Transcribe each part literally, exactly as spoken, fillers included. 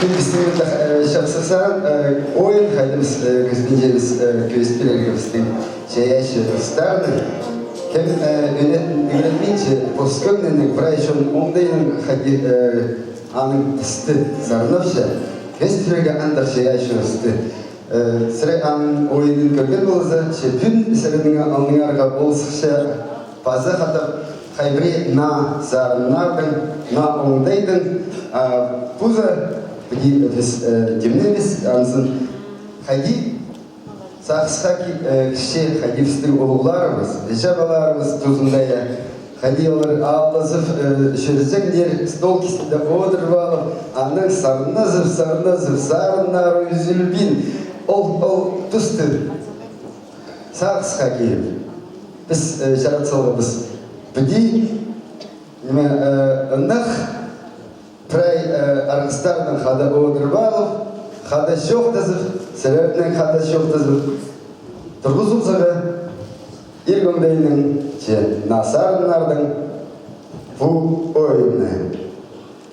Пістің мында, э, чапсыхсан, э, ойын, хайди піс, э, кӧзідінчебіс, э, кӧзіт пирерге пістің чайаачы устарны. Кем, э, ӱгрен-, ӱгренминче, пос кӧңнінең, прай чон оңдайнаң хайди, э, аның істі сарнапча, кӧзіт пирерге андағ чайаачы усты. Э, сірер аның ойынын кӧрген полза, че пӱӱн сірернің алныңарға ол сыхча паза хатап хай пірее наа сарыннардаң, наа оңдайдаң, а, пу за піди піс, э, тимнебіс, анзын хайди сағысха ки-, э, кірче, хайди пістің улуғларыбыс, іҷе-пабаларыбыс тузында, я, хайди олар ааллазып, э, чӧрзеңнер, стол кистінде одырып алып, анаң сарназып, сарназып, сарыннары ӱзӱлбин. Ол, ол тусты сағысха киліп, піс, э, чарат салғабыс. Піди, ниме, э, ынах прай, э, арғыстарнаң хада одырып алып, хада чоохтазып, сірернең хада чоохтазып, турғызыбызарға ир оңдайнаң че наа сарыннардаң пу ойынны.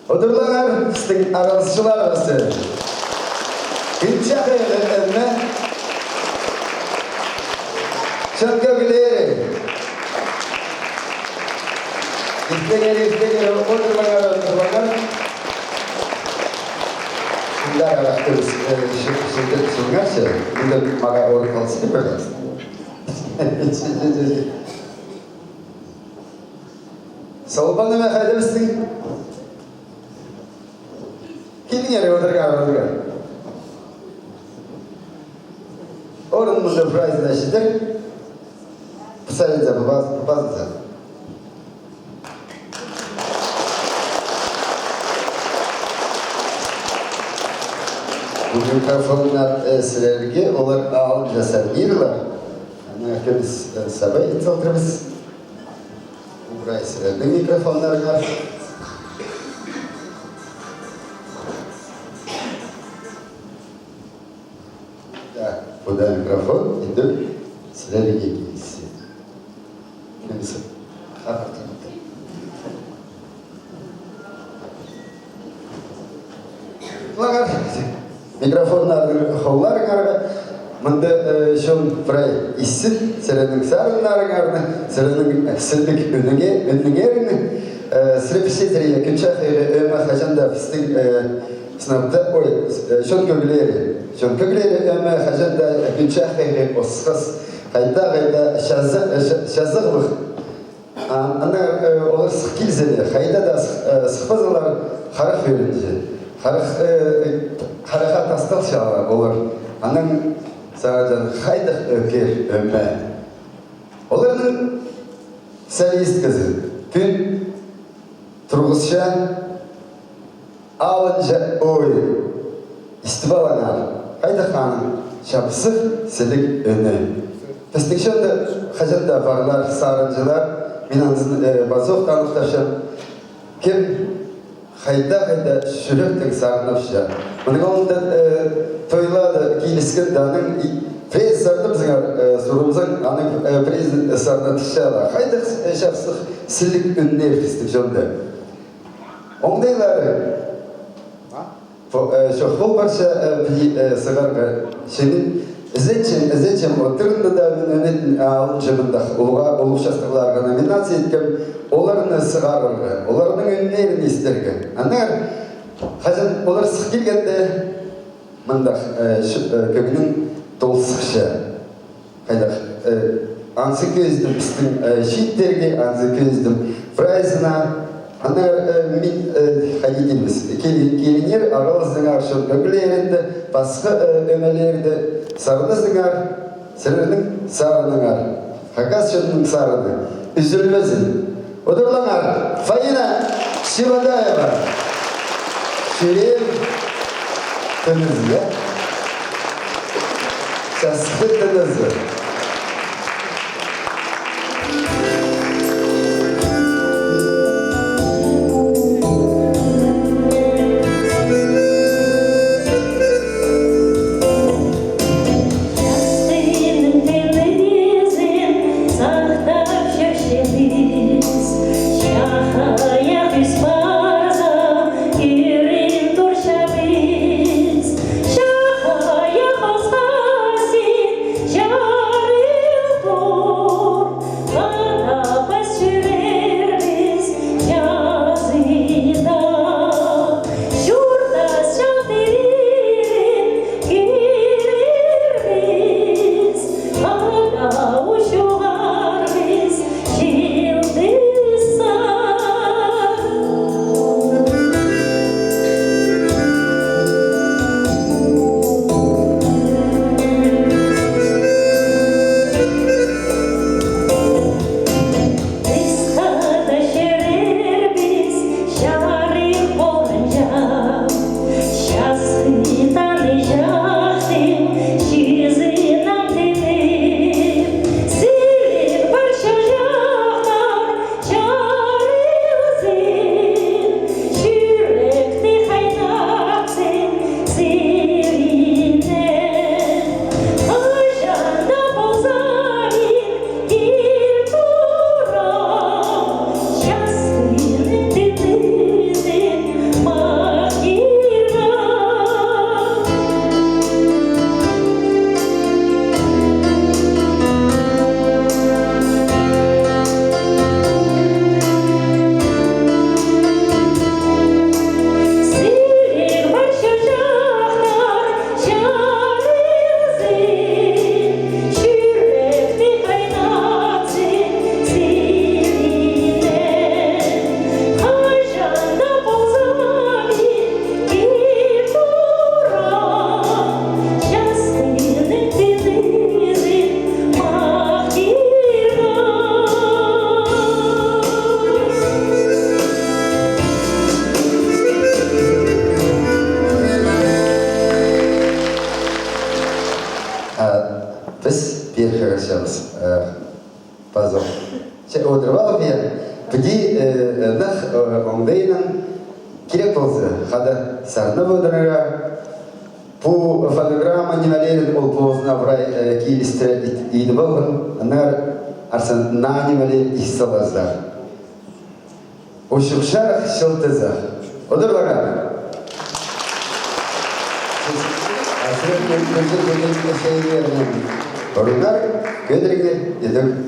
Одырлаңар, пістің араласчыларыбысты. Кӱн чахайғы ӧме. Чон кӧглері. Иртеңер, иртеңер, одырлаңар, одырлаңар. Мында арах кӧріс, э, шы-, шы-, шыңаршы. Мында мағаа орын халзын, пожалуйста. Солбанова хайда пістің? Киліңер, одырыңар, одырыңар. Орын мында прайзына читер. Пысайынза, пыбазынза. Бу микрофоннар, э, сірерге, олар алынҷа сарнирла. Ана кӧміс, э, сабай ит салтырбыс. Убрай сірернің микрофоннарыңар. Да, пу даа микрофон, ідӧк сірерге килісче. Кӧміс. Хабар. Лаңар, микрофоннарны холларыңарға, мында, э, чон прай иссін, сірернің сарыннарыңарны, сірернің, э, сіліг ӱніңе-, ӱніңерні, э, сірер пілчезер, я, кӱн чахайғы ӧме хаҷан даа пістің, э, сынап та, ой, э, чон кӧглері, чон кӧглері ӧме хаҷан даа, э, кӱн чахайғы осхас, хайда-хайда чазы-, э, ча-, чазығлығ. А, ана, э, олар сых килзе дее, хайда даа сых, э, сыхпазалар, харах ӧрінче. Харах, э, э, хараха тасталчалар олар. Анаң сағынчам, хайдағ ӧкер ӧме. Оларның солистказы пӱӱн турғысча алынҷа ойын. Истіп алыңар, хайдағ аның чапсых сіліг ӱні. Пістің чонда хаҷан даа парлар, сарынҷылар, мин анзын, э, пазох таныхтапчам. Кем хайда-хайда чӱректең сарнапча. Мының алнында, э, тойларда киліскен, анаң и-, пірее сарнабызыңар, э, сурыбызаң, анаң, э, пірее сарнатчалар. Хайдағ, э, чапсых сіліг ӱннер пістің чонда. Оңдайлары. По-, э, чох, пол парча, э, пі-, э, сығарға. Че мин ізенчем, ізенчем, ол тырында даа мин ӱнетін, а, алынҷа мындағ улуғ, улуғ частығларға номинация иткем, оларны сығарарға, оларның ӱннерін истерге. Аннаңар, хаҷан олар сых килгенде, мындағ, э, чы-, э, кӧңнің толзыхча. Хайдағ, э, анзы кӧзідім пістің, э, чииттерге, анзы кӧзідім прайзына. Ана, э, мин, э, хайди тимес, килі-, киліңер, аралазыңар чон кӧглерінде, пасха, э, ӧмелерде сарназыңар, сірернің сарыныңар. Хакас чонның сарыны ӱзӱлбезін. Одырлаңар, Фаина Чебодаева. Чӱреем тынызы, я? Часхы тынызы. Оңдайнаң кирек полза, хада сарнап одырарға. Пу фонограмма нимелерін ол позына прай, э, килістіре ит-, идіп алған. Аннаңар арса наа нимелер ис салазар. Учух чарых чылтызах. Одырлаңар. Асырап, кӧзі кӧдірген шайырларның орыннар кӧдіріңер, идік.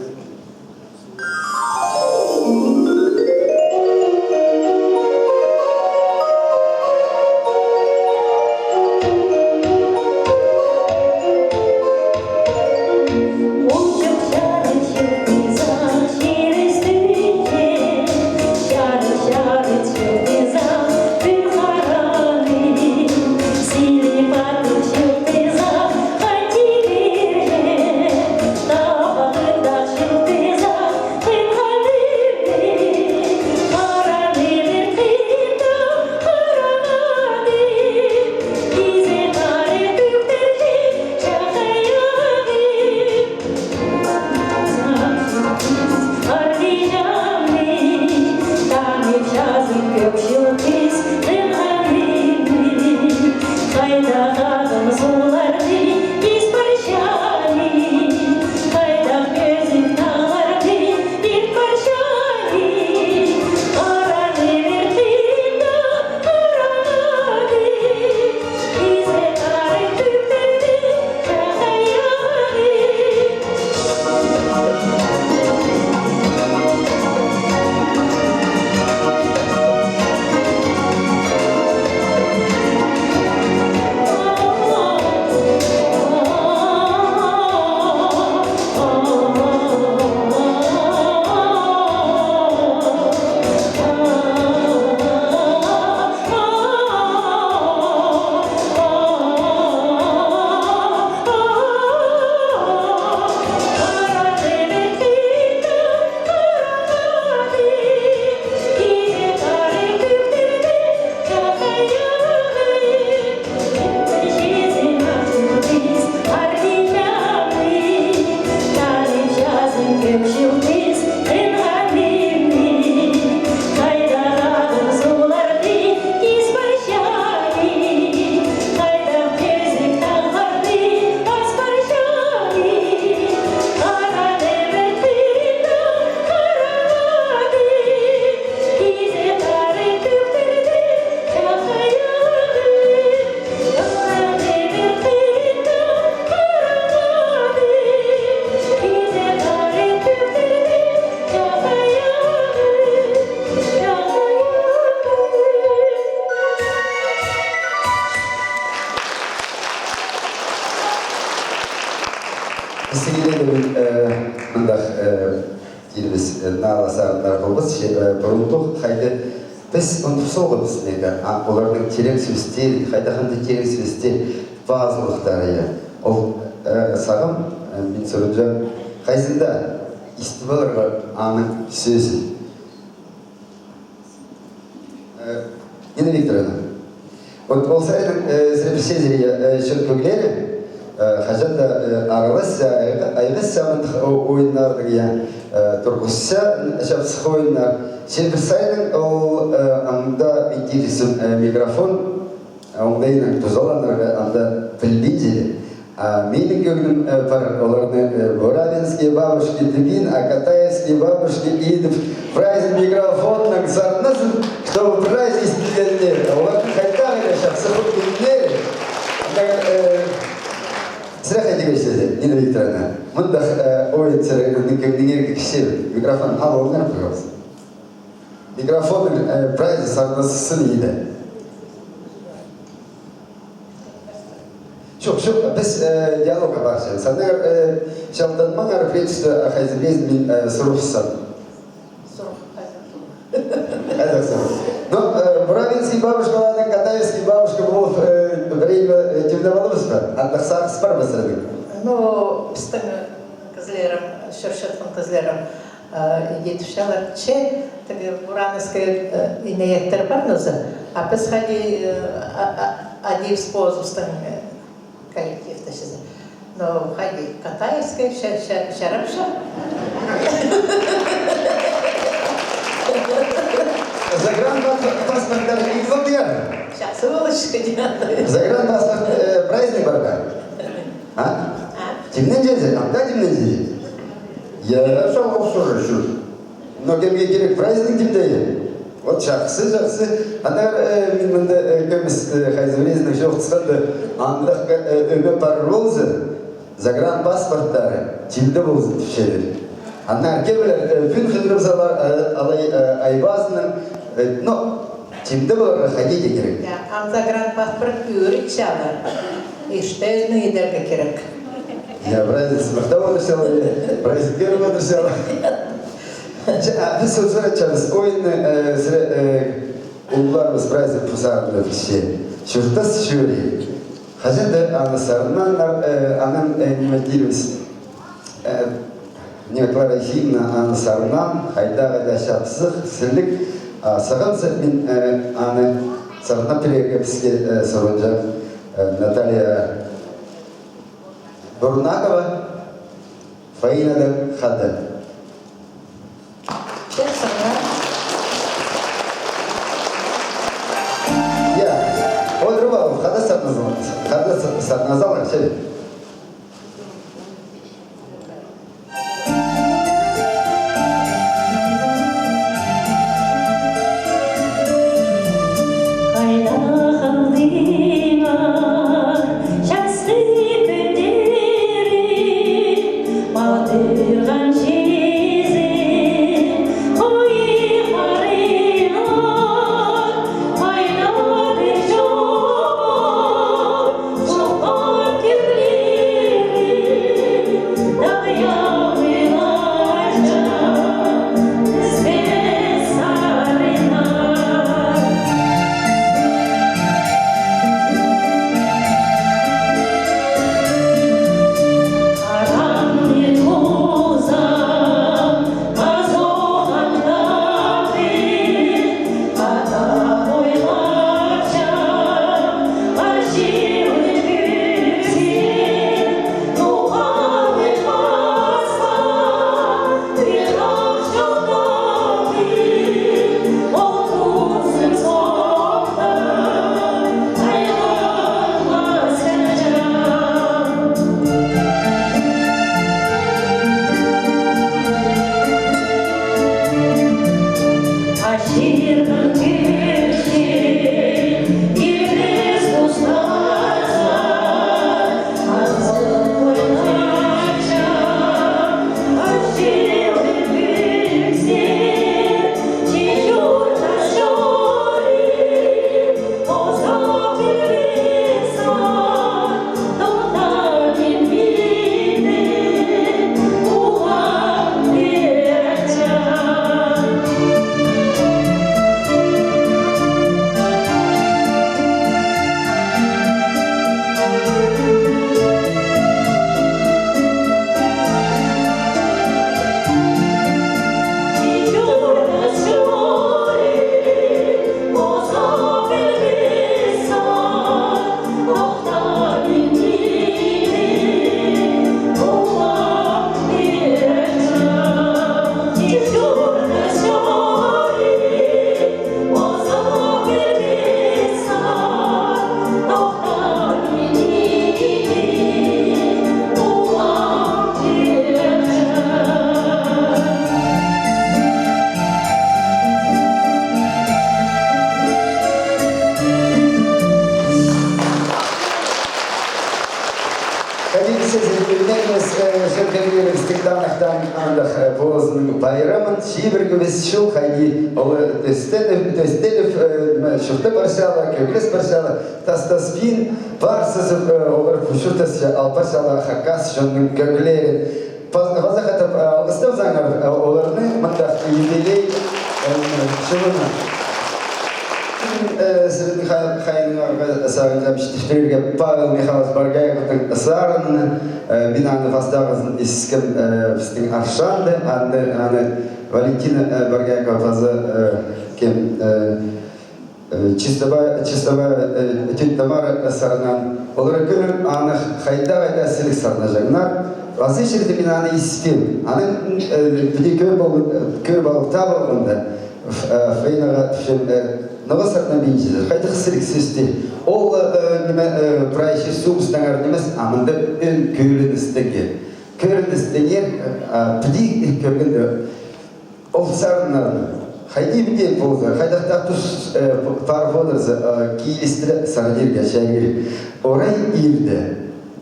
Пістің идеяда, э, мындағ, э, тирбіс, э, наа ла сарыннар полбас, че, э, пурундағы хайди піс ундуп салғабыс, неге, а, оларның тирең сӧстерін, хайдағ анда тирең сӧстер, пазылыхтары, я. Ол, э, сағам, э, мин сурынҷаң, хайзында истіп аларға аның сӧзін. Э, Нина Викторовна, вот ол саринаң, э, сірер пілчезер, э, чон кӧглері, э, хаҷан даа, э, араласча, айғасча мындағ о-, ойыннарнаң, я, э, турғысча чапсых ойыннар. Че пір саринаң ол, э, анда мин тирзім, э, микрофон, э, оңдайнаң тузаланарға анда пілбинчелер. А минің кӧңнім, э, пар оларны, э, «Буравинские бабушки» тібин, а «Катаевские бабушки» идіп, прайзы микрофоннаң сарназын, чтобы прайзы истілгеннер. Оларның хайдағ ла чапсых кӧңнілері. Анда, э, сірер хайди кӧрчезер, Нина Викторовна? Мындағ, э, ойын сірернің кӧңніңерге кірче бе? Микрофон ал, алыңар, пожалуйста. Микрофонның, э, прайзы сарназын иді. Чох, чох, піс, э, диалогха парчабыс. Сірер, э, чалтанмаңар, приветствие, а, хайзы пірезін мин, э, сурыбыссам. Сурых, хайзы сурых. Хайзы сурых. Ну, э, Буравинский бабушкаларның Катаевский бабушка полып, э, пірее, э, тимнеп алыбыс па? Андағ сағыс пар ба сірернің? Ну, пістің кізілерім, чӧрчеткен кізілерім, э, идіп чалар, че, тігі Буравинский, э, инаятхтар пар нооза. А піс хайди, э, а, а, Адиевск позыбыстың, э, коллективте чізе. Но хайди, Катаевский ча-, ча-, чарапча. Загранпаспорттар ит полдыңар? Чахсы полча. Загранпаспорт, э, прайзына парарға. А? А? Тимненчезер, анда тимненчезер. Я, шал, ол соры чур. Но кемге кирек прайзының тимнеен? Вот чахсы, чахсы. Аннаңар, э, мин мында, э, кӧмес, э, хайзы прайзының чоохтасханда, андағ, э, ӧме парар полза, загранпаспорттары тимде ползын тіпчелер. Аннаңар кемнер, э, пӱӱн хығырыбызар, э, алай, э, Айбазының, э, но тимде поларға хайди даа кирек. Я, ам загранпаспорт ӧрік чалар. Иртен идерге кирек. Я, прайзы сымахтап одырчалар, я, прайзы кӧріп одырчалар. Че, а, піс сӧс парчабыс, ойынны, э, сірер, э, улуғларыбыс прайзы пу сарынны пілче. Чуртас чӧрче. Хаҷан даа аны сарнаннар, э, анаң, э, ниме тирбіс. Э, ниме, Клара Ефимовна аны сарнаан, хайдағ-да чапсых, сіліг, а, сағам сап мин, э, аны сарнап пирерге піске, э, сурынҷаң, э, Наталья Бурнакова, Фаинадаң хада. Че, сарна. Я, одырып ал, хада сарназалар, хада са-, сарназалар, че. Хайда халдыңар, частығ кӱндерім, алдырған чизім, хой харинар, хайда даа чоғыл. Хайди сізге ӱннеңмес, э, чӧргеннерібістің танахтаң андағ, э, позының пайрамын, чибіргі пис чыл, хайди олар тӧстеліп, тӧстеліп, э, ниме, чуртап парчалар, кӧглес парчалар, тастаспин, пар сызып, э, олар пу чуртасча ал парчалар хакас чонның кӧглерін. Паз-, паза хатап, э, алғыстабызаңар, э, оларны мындағ юбилей, э, чылына. Э, сірернің ха-, хайиңарға сағынчам читірерге Павел Михайлович Боргояковтың сарынын, э, мин аны пастағызын искем, э, пістің Аршанда, анда, аны Валентина, э, Боргоякова паза, э, кем, э, э, Чистова-, Чистова, э, тётя Тамара, э, сарнаан. Олар ікӧлең аны хайда-хайда сіліг сарнаҷаңнар. Паза чирде мин аны испеем. Анаң, э, піди кӧр пол-, э, кӧр полып табылғанда, Э, Фаинаға тіпчем, э, ноға сарнабинчазар, хайдағ сіліг сӧсті. Ол, э, ниме, э, прай чир суғыстаңар нимес, а мында ӧӧн кӧріністең. Кӧріністең, э, а, піди кӧргенде, ол сарыннарны хайди піди полза, хайдағ даа тус, э, парып одырза, э, килістіре сарнирға чарир. Орай ирде.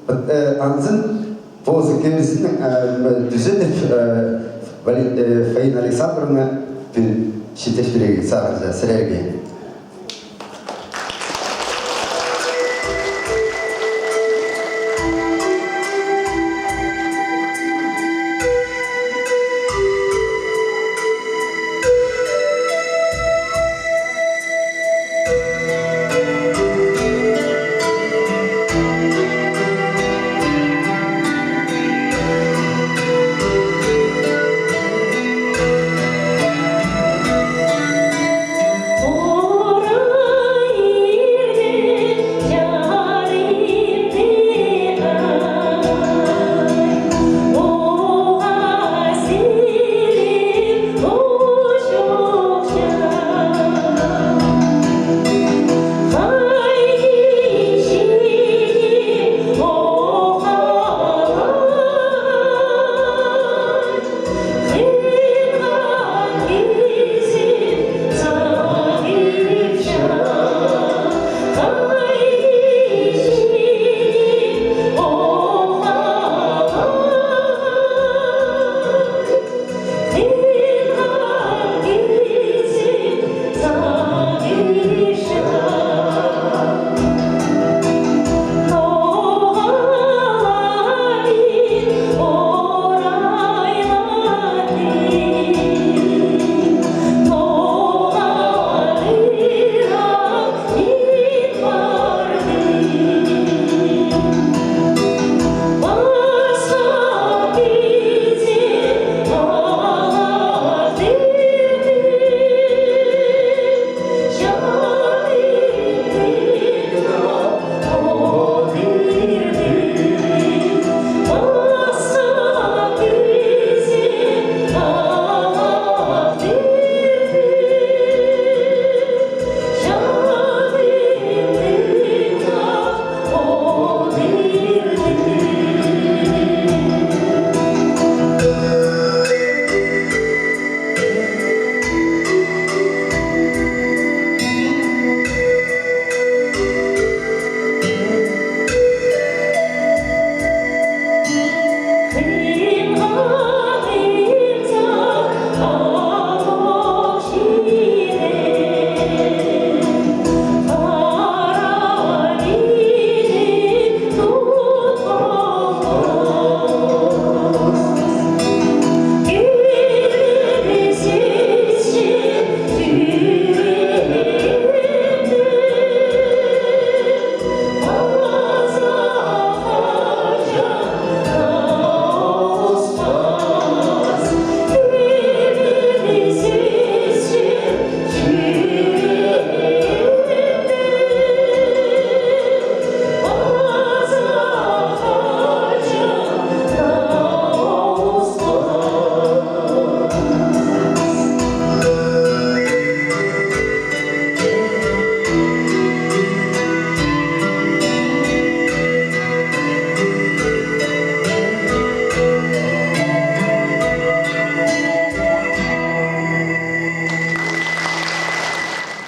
Вот, э, анзын позы кӧрізіннең, э, тӱзедіп, э, Вали-, э, Фаина Александровна пӱӱн читіртірерге сағынча сірерге.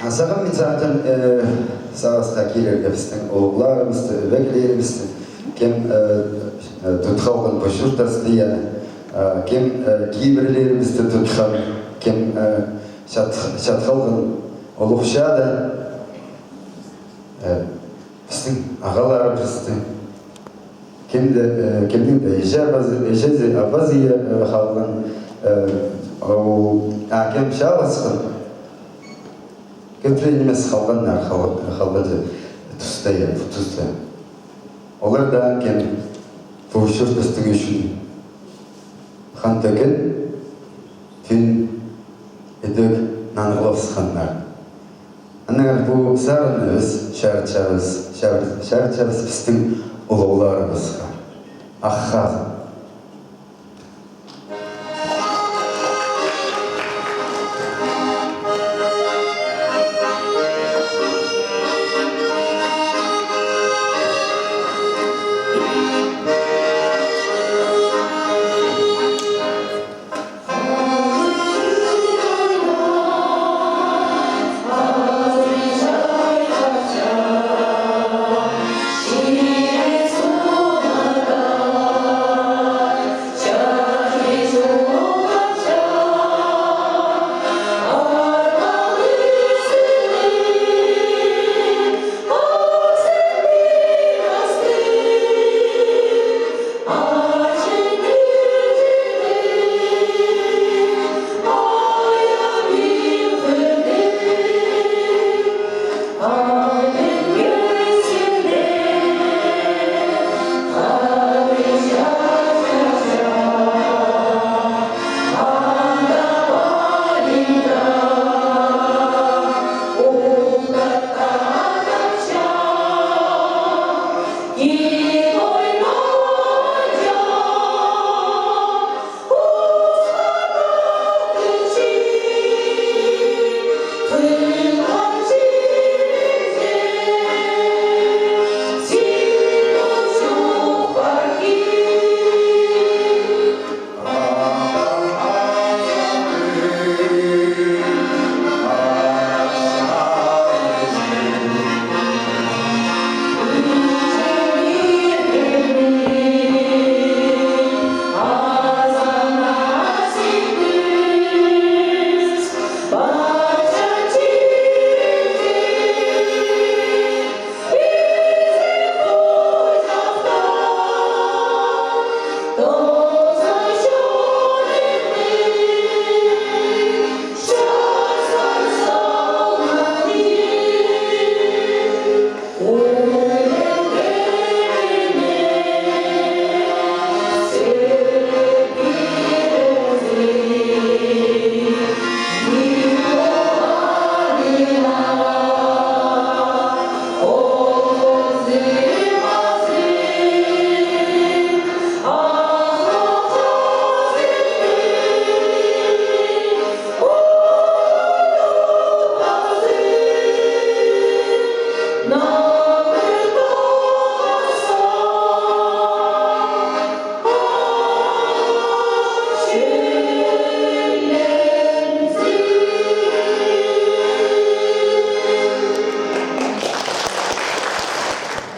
А сағам мин сағынчам, э, сағысха килерге пістің улуғларыбысты, ӧбекелерібісті, кем, э, э, тут халған пу чуртасты, я, э, кем, э, кибірлерібісті тутхан, кем, э, чат-, чат халған улуғ чаада, э, пістің ағаларыбысты, кем де, э, кемнің де іҷе-пабазы, іҷезі, пабазы, э, халған, э, ол, а кем чааласхан, кӧп ле нимес халғаннар, хал-, халғанҷы туста, я, пу туста. Олар даа кем пу чуртастың ӱчӱн хан тӧккен, тӱн идӧк нанғлабысханнар. Аннаңар пу сарынны піс чарытчабыс, чар-, чарытчабыс пістің улуғларыбысха. Ах хазым.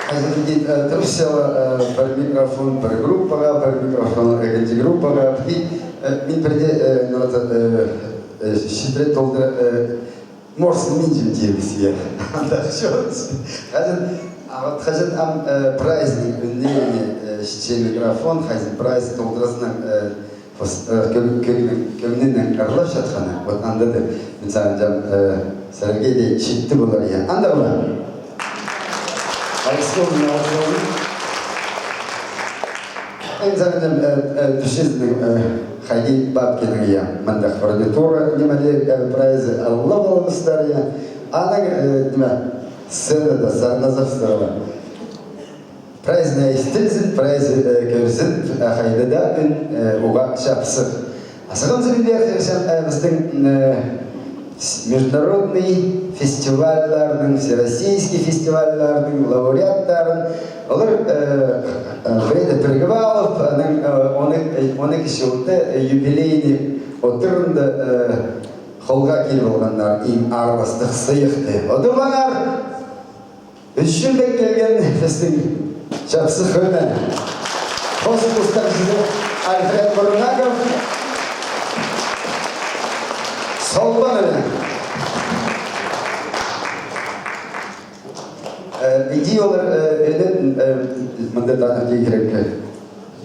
Хайзы даа, э, турча ла, э, пір микрофон пір группаға, пір микрофон ікінҷі группаға. Пір, э, мин пірдее, э, ну, вот, э, э, читіре толдыра, э, морсынминчам тибіс, я. Андағ чоғыл. Хаҷан, а вот хаҷан ам, э, прайзының ӱннеріне, э, читче микрофон, хайзы прайзы толдыразынаң, э, пос-, э, кӧң-, кӧңнің, кӧңнінең ырлапчатханы, вот анда даа, мин сағынчам, э, сірерге дее читті полар, я. Андағ ба? Алғыс ползын, алғыс ползын. Мин сағынчам, э, э, тӱсчезің, э, хайди Бабкиннің, я, мындағ фурнитура, нимелер, э, прайзы алып алғыстар, я. Анаң, э, ниме, сценада сарназарзар ла. Прайзына истілзін, прайзы, э, кӧрзін, э, хайдағ даа ӱн, э, уғаа чапсых. А сағам сӧбілер, э, пістің, э, с-, международный фестивальларның, всероссийский фестивальларның лауреаттарын, олар, э, э, пірее пірігіп алып, анаң, э, он ікі, э, он ікі чылда, э, юбилейный одырында, э, холға киліп алғаннар иң араластығ сыйыхты. Одырбаңар! Ӱс чылдығ килген пістің чапсых ӧме. Хости устағҷызы Альфред Бурнаков. Солбан ӧме. Э, иди олар, э, ӧлең, э, мында танығ дее кирек.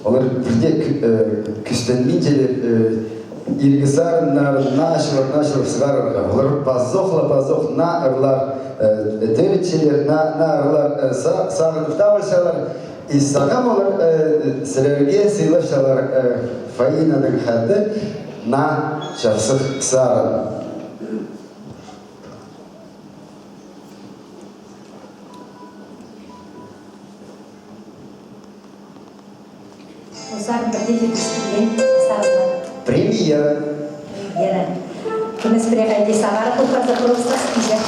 Олар пірдее кӱ-, э, кӱстенминчелер, э, иргі сарыннарын наа чыллар, наа чыллар сығарарға. Олар пазох ла, пазох наа ырлар, э, тӧрітчелер, наа, наа ырлар, э, са-, сағынып табылчалар. И сағам олар, э, сірерге сыйлапчалар, э, Фаинаның хада, наа чапсых сарын. Ол сарын пірдее кӱстенген, сағынып. Премьера. Премьера. Кӧмес пірее хайди сағара туппарза, просто спичек.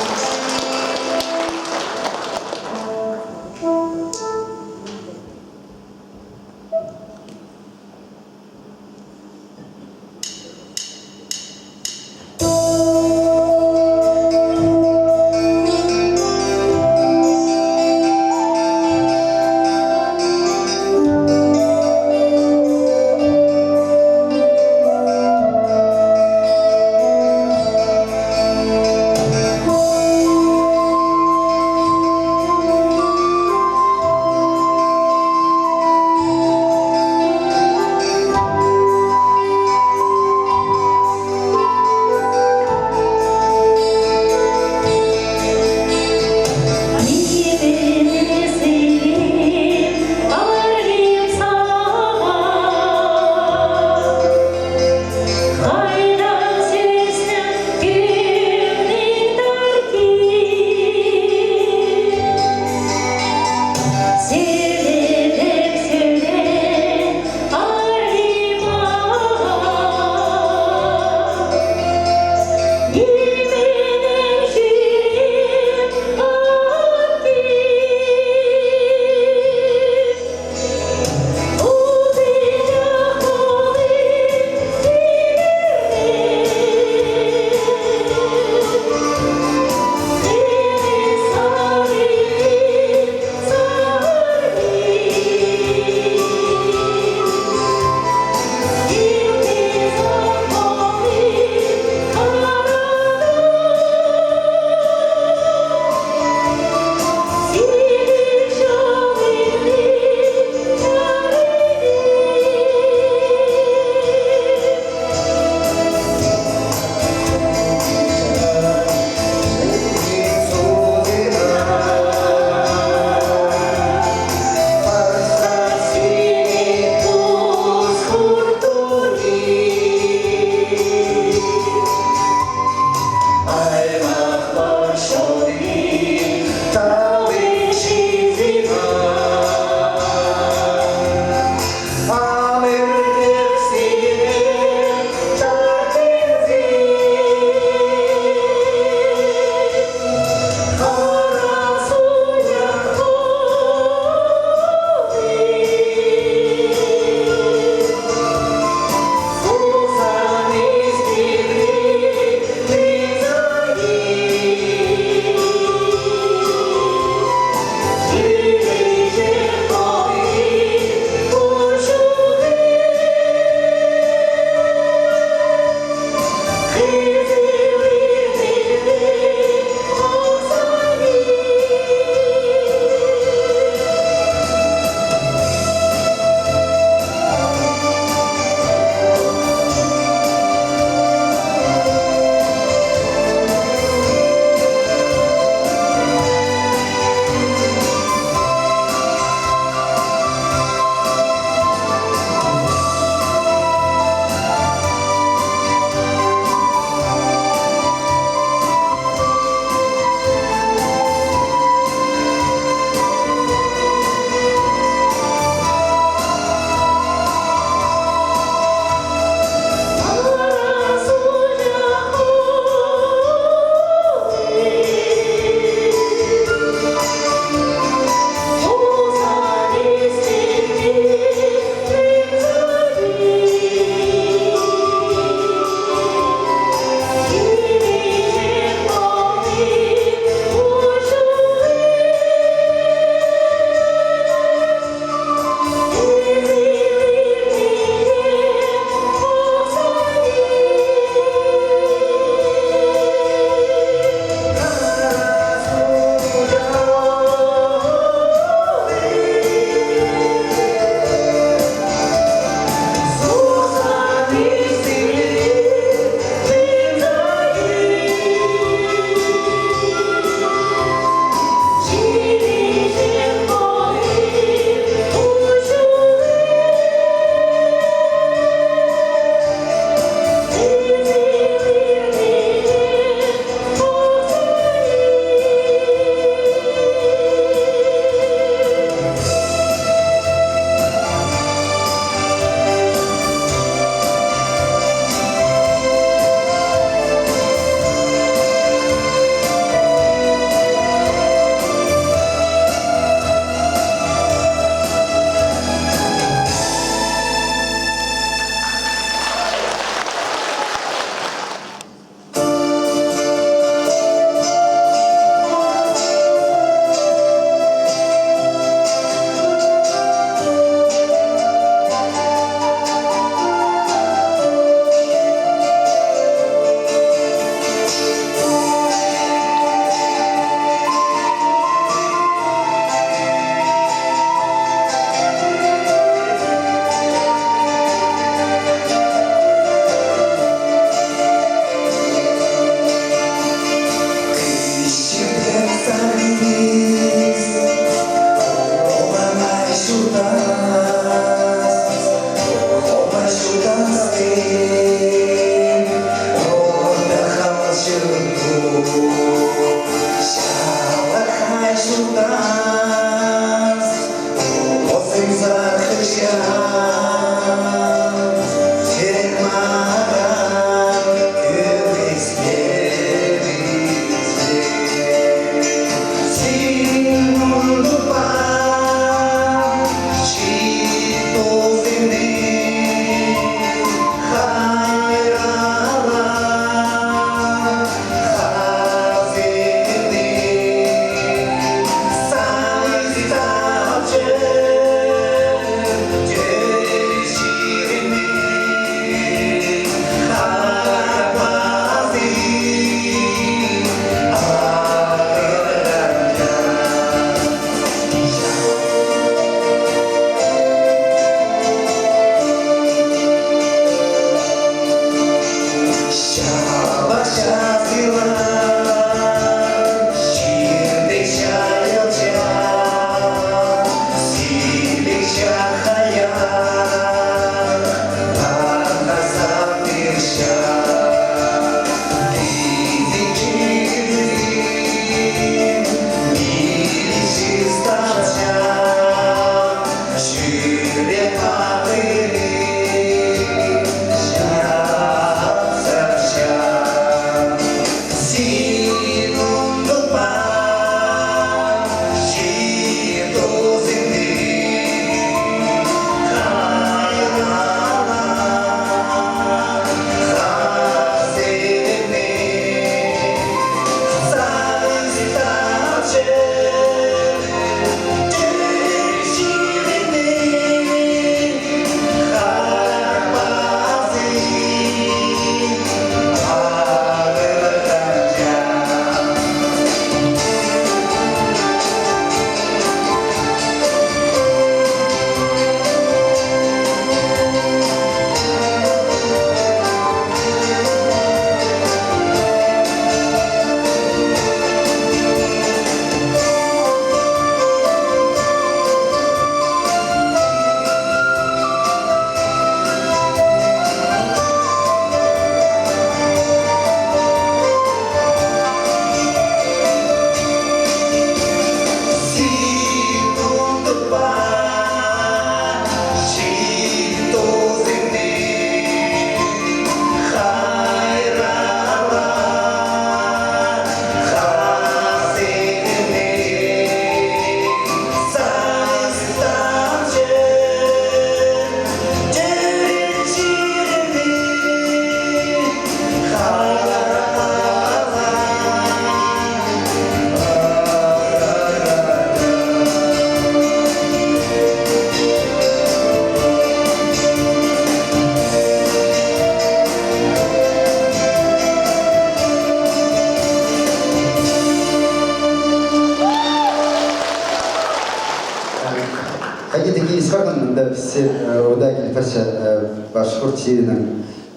Хайди-да киліс парған, мында піс, э, ода киліп парча, э, башхурт чирінің,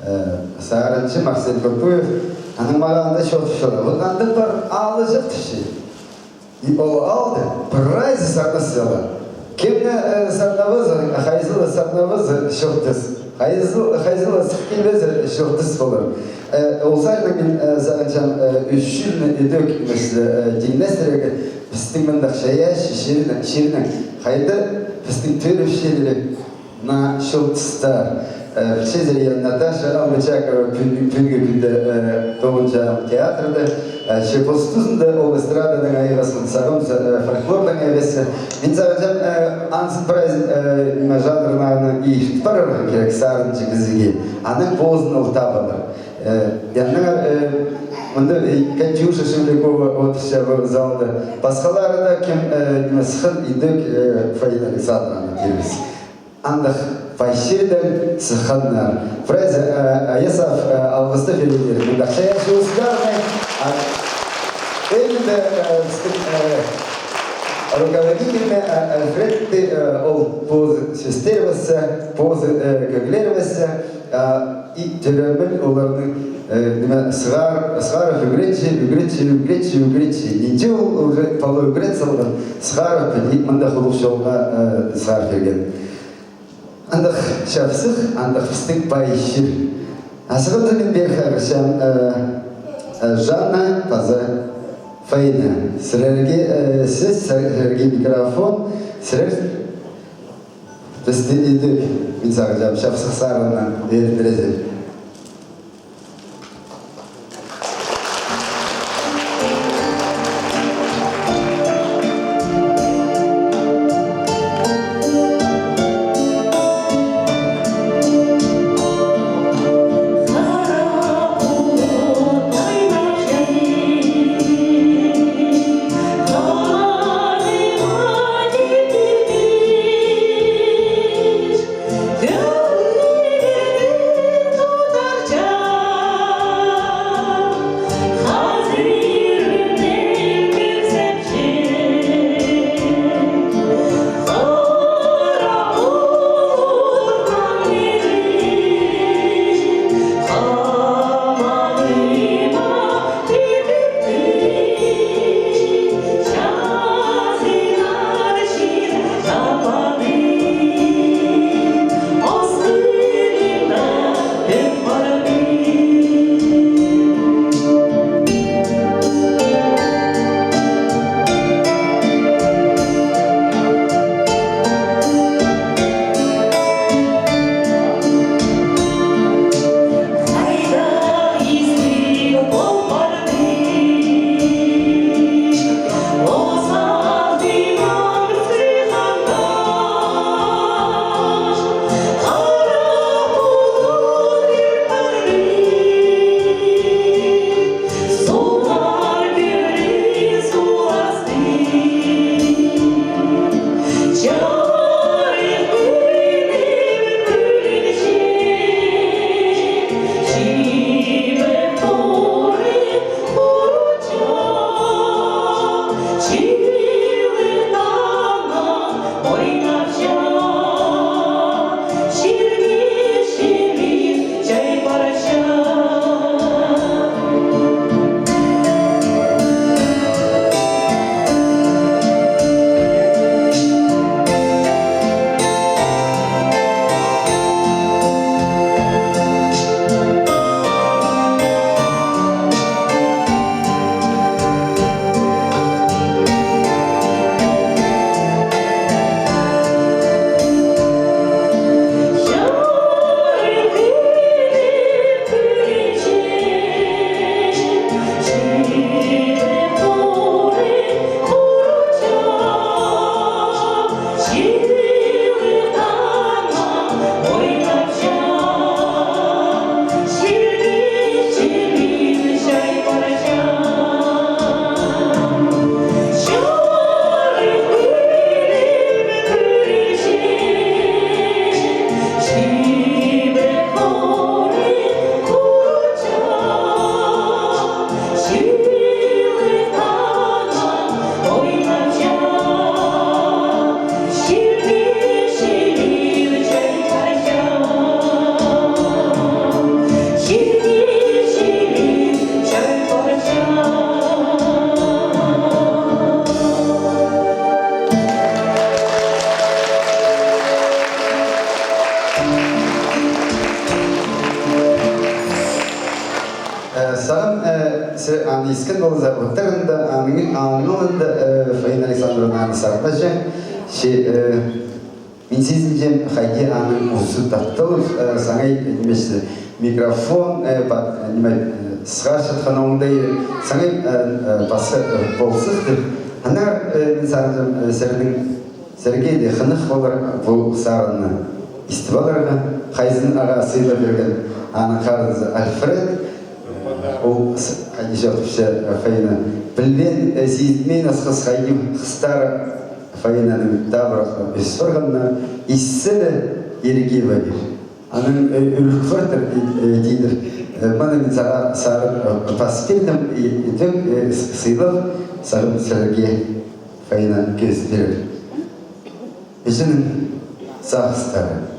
э, сарынҷы Марсель Курпуев. Аның мағаа анда чоохтапчалар. Вот анда пар аалҷах тіпче. И ол аалда прайзы сарнасчалар. Кемнің, э, сарнабазы, хайзы ла сарнабазы чылтыс. Хайзы, хайзы ла сых килбезі чылтыс полар. Э, ол саринаң мин, э, сағынчам, э, ӱс чылны идӧк, мисал, э, тиңнестірерге, пістің мындағ чайаачы чирнең, чирнең хайда пістің тӧріпчілері мына чылтыстар. Э, пілчезер, я, Наташа Албычакова пӱӱн-, пӱӱнгі кӱнде, э, тоғынча театрда, э, че пос тузында ол эстраданың айғазын сағам, э, фольклордаң айғазын. Мин сағынчам, э, анзын прайзын, э, ниме, жанрны аны иртіп парарға кирек сарынҷы кізіге. Анаң позын ол табылар. Э, аннаңар, э, мында, э, Катюша Шевлякова одырча пу залда. Пасхалары даа кем, э, ниме, сыххан идӧк, э, Фаина Александровна тирбіс. Андағ пай чирдең сыхханнар. Прайзы, э, ая сап, э, алғыстап пиріңер. Мындағ чайаачы улустарны, а, ӧӧнінде, э, пістің, э, руководительні, э, Альфредті, э, ол позы сӧстер пасса, позы, э, кӧглер пасса, а, и тӧреен оларның, э, ниме, сығар-, сығарып ӱгретче, ӱгретче, ӱгретче, ӱгретче. Нинҷе ол уже пала ӱгрет салған, сығарып, и мында худук чолға, э, сығарып пирген. Андағ чапсых, андағ пістің пай чир. А сығанза мин пеер хайғырчам, э, э, Жанна паза Фаина, сірерге, э, сӧс, сірер-, сірерге микрофон, сірер пісті идӧк, мин сағынчам, чапсых сарыннаң илтірезер. Э, сағам, э, сірер аны искен полза, оттарында, аның, аның алнында, э, Фаина Александровна аны сарнапча. Че, э, мин сизінчем, хайди аның узы тапталып, э, саңай, э, нимес, микрофон, э, па-, э, ниме, э, сығарчатхан оңдай, саңай, э, э, пасха, э, ползых тіп. Аннаңар, э, мин сағынчам, э, сірернің Сірерге дее хынығ полар пу сарынны истіп аларға, хайзын ағаа сыйлап пирген аның харынзы Альфред. Ол с-, хайди чоохтапча, Фаина. Пілбеен, э, сизінмеен асхас хайди хыстары Фаинаның табырах ӧс парғаннар, иссе ле иргі пар. Анаң, э, ӱлӱк партыр, э, тидір. Э, мына мин сағаа сарын, э, пас пирдім, и, и тӧк, э, с-, сыйлап, сағам сірерге Фаина кӧзідер. Іҷенің сағыстары.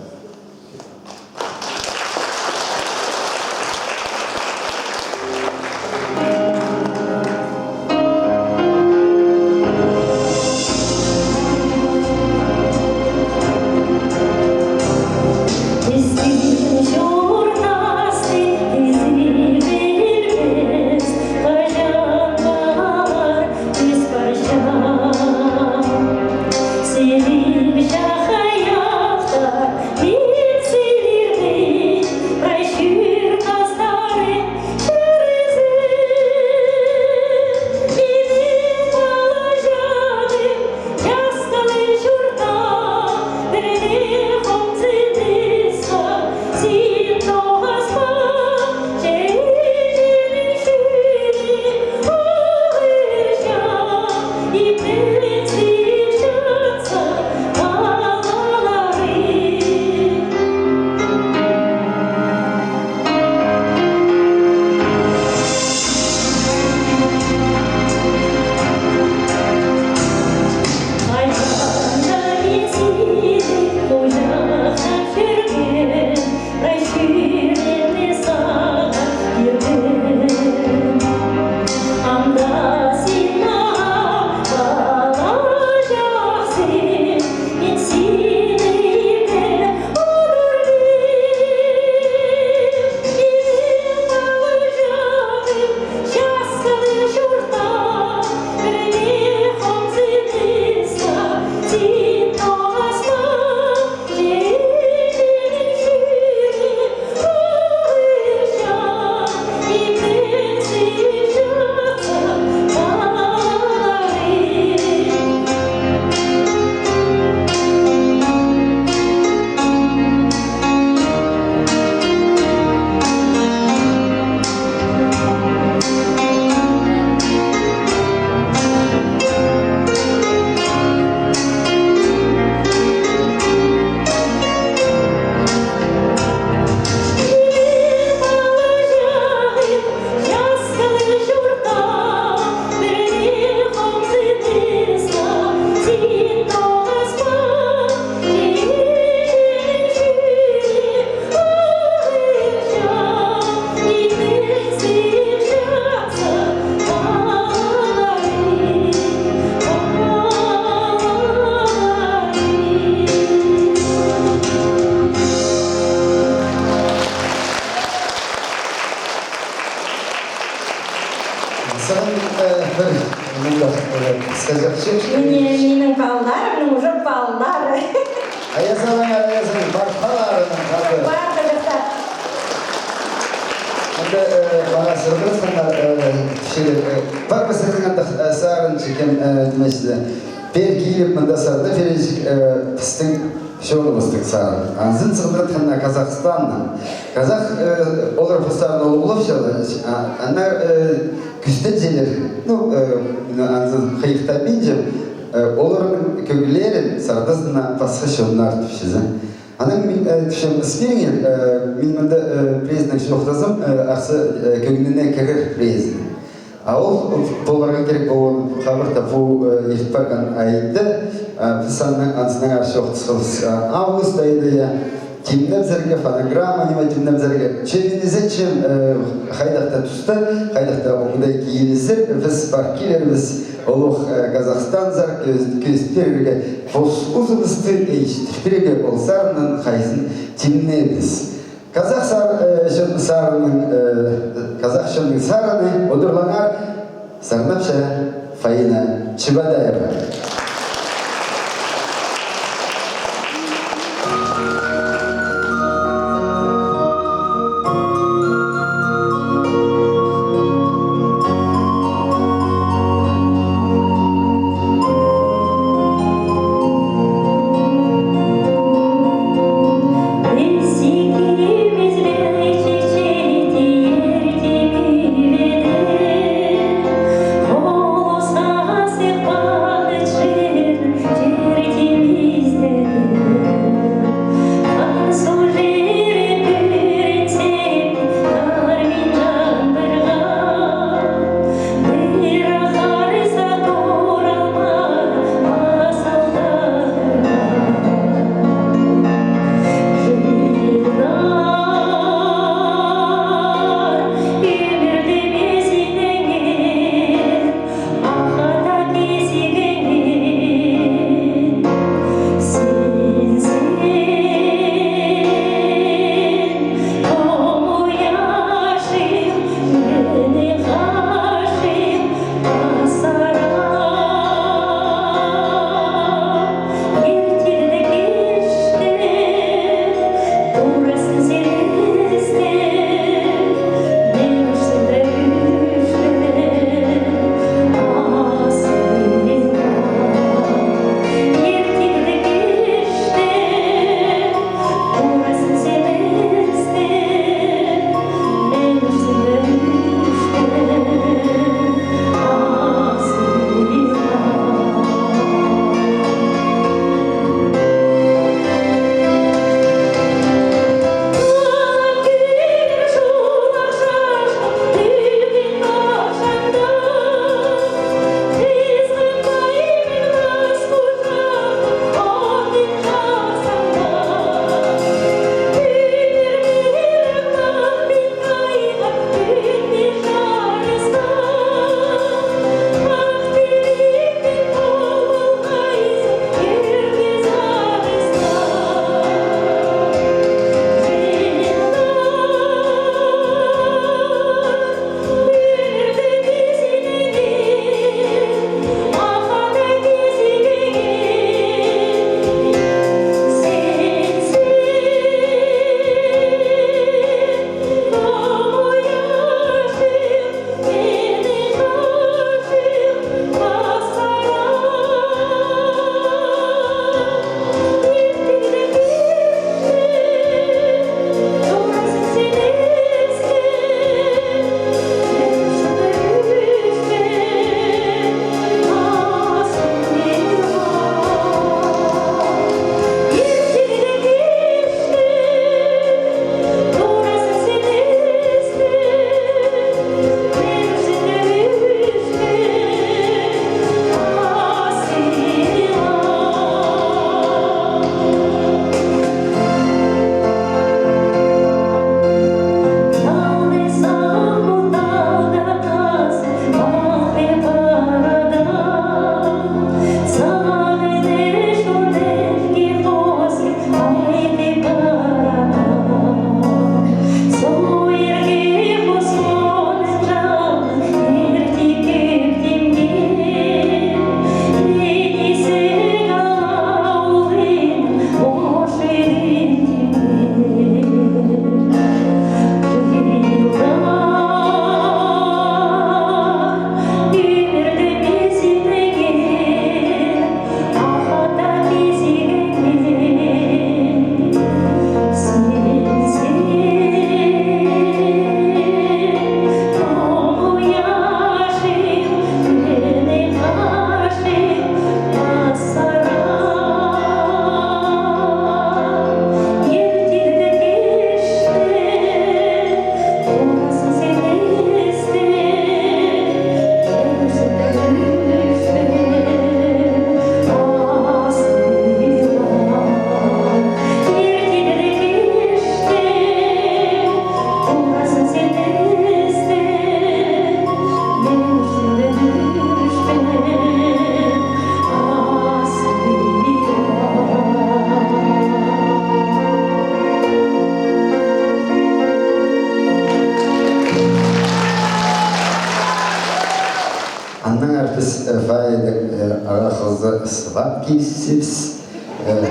Міне, минің палаларымның уже палалары. Ая салыңар, ая салыңар, пар палаларының хаты. Пар, пар, пар. Мында, э, мағаа сығдырысханнар, э, кізілер, э, пар ба сірернің андағ, э, сарын чіккен, э, ниме чізе. Пеер киліп, мында сарнап пирерҷік, э, пістің чоныбыстың сарын. Анзын сығдыратханнар Казахстаннаң. Казах, э, олар постарын улуғлапчалар, а, аннаңар, э, кӱстенчелер. Ну, э, анзын хыйыхтабинчам, э, оларның кӧглерін сарназына пасха чоннар тіпчезер. Анаң мин, э, тіпчем, ыс пиріңер, э, мин мында, э, пірезінің чоохтазам, э, арса, э, кӧңніне кірер пірезінің. А ол поларға кирек полған хабар, та пу, э, ирт парған айда, э, піс аннаң, анзынаңар чоохтасхабыс, э, август айда, я, тимнебізерге, фонограмма ниме тимнебізерге. Че мин ізетчем, э, хайдағ-да туста, хайдағ-да оңдай килізер, піс пар килербіс, улуғ, э, Казахстанзар кӧс-, кӧзіт пирерге, пос узыбысты ишіттір пирерге, ол сарынның хайзын тимнебіс. Казах сар-, э, чон-, сарынның, э, казах чонның сарыны, удурлаңар, сарнапча Фаина Чебодаева. Сылап килісчебіс. Э,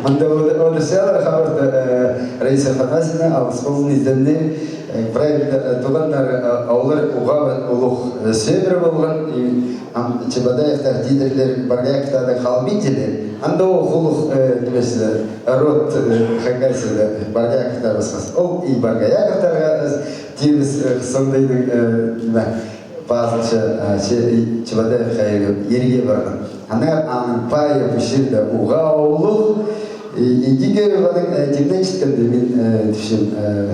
мында одыр-, одырчалар, хабарда, э, Раиса Афанасьевна, алғыс ползын, изеннер, э, правильно, э, туғаннар, э, олар уғаа улуғ, э, сӧбіре полған, и ам Чебодаевтар тидірлер, Боргояковтар халбинчалар. Анда ол улуғ, э, нимес, э, род, э, Хакасияда, Боргояковтар пасхас. Ол и Боргояковтарға, э, тимес, э, сондайның, э, ниме, пазылча, а, че-, и Чебодаев хайығ ирге парған. Анаң аның пайы пу чирде уғаа улуғ, и, и тигі аның, э, тимненчеткенде мин, э, тіпчем, э,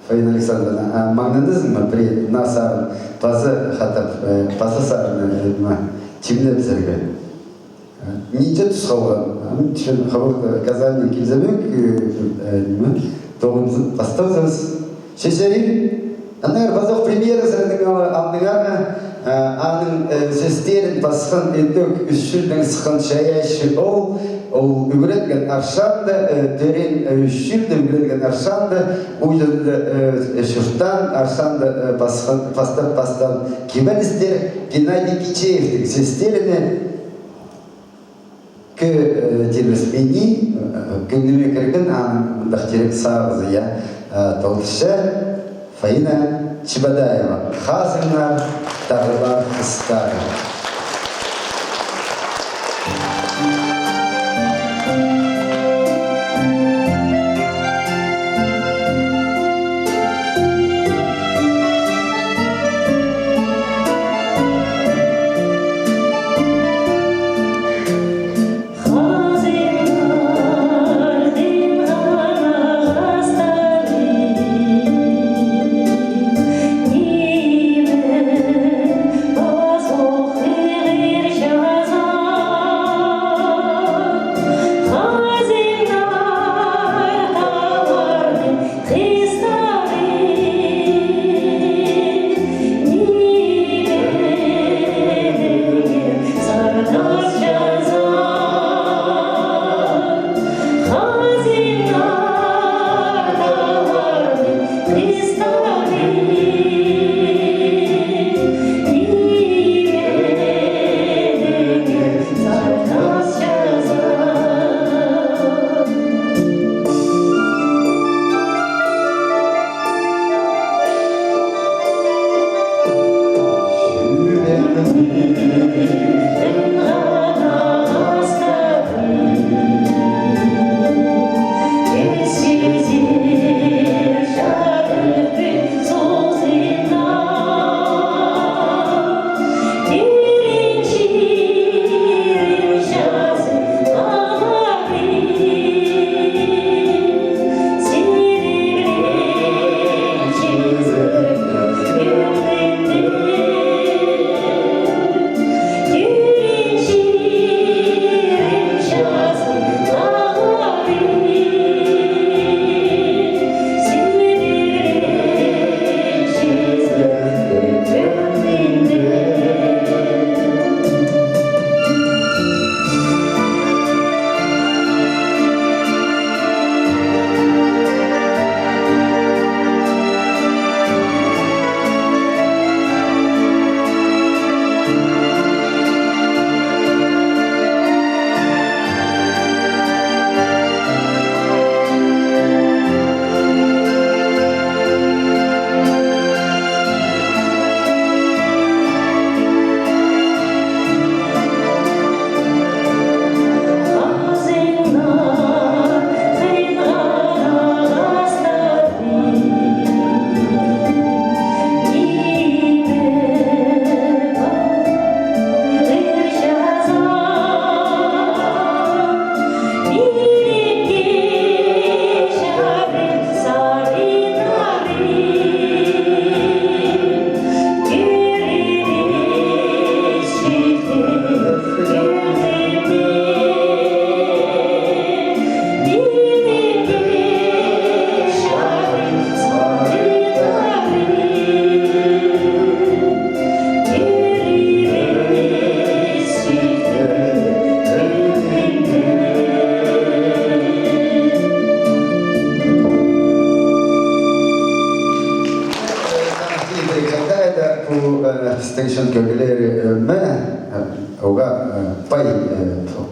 Фаина Александровна, а, маңнанзың ма, пірее мына сарын паза хатап, э, паза сарын, э, ниме, тимнебізерге. Нинҷе тус халған? Ам, тіпчем, хабарда Казаньнаң килзем ӧк, э, э, ниме, тоғынзын, пасталзабыс. Че чарир. Аннаңар пазох премьеразының ал-, алдынаңар, э, аның, э, сӧстерін пасхан ідӧк ӱс чӱлдең сыххан чайаачы ол, ол ӱгренген Аршанда, э, тӧреен, э, ӱс чӱлде, ӱгренген Аршанда, уйдында, э, чуртаан, Аршанда, э, пасхан, пастап пастаан кибелістер Геннадий Кичеевтің сӧстеріне. Кӧ-, э, тирбес мини, э, кӧңніме кірген, аның мындағ тирек сағызы, я, э, толдырча Фаина Чебодаева. Хазыңнар, тағлар хыстары.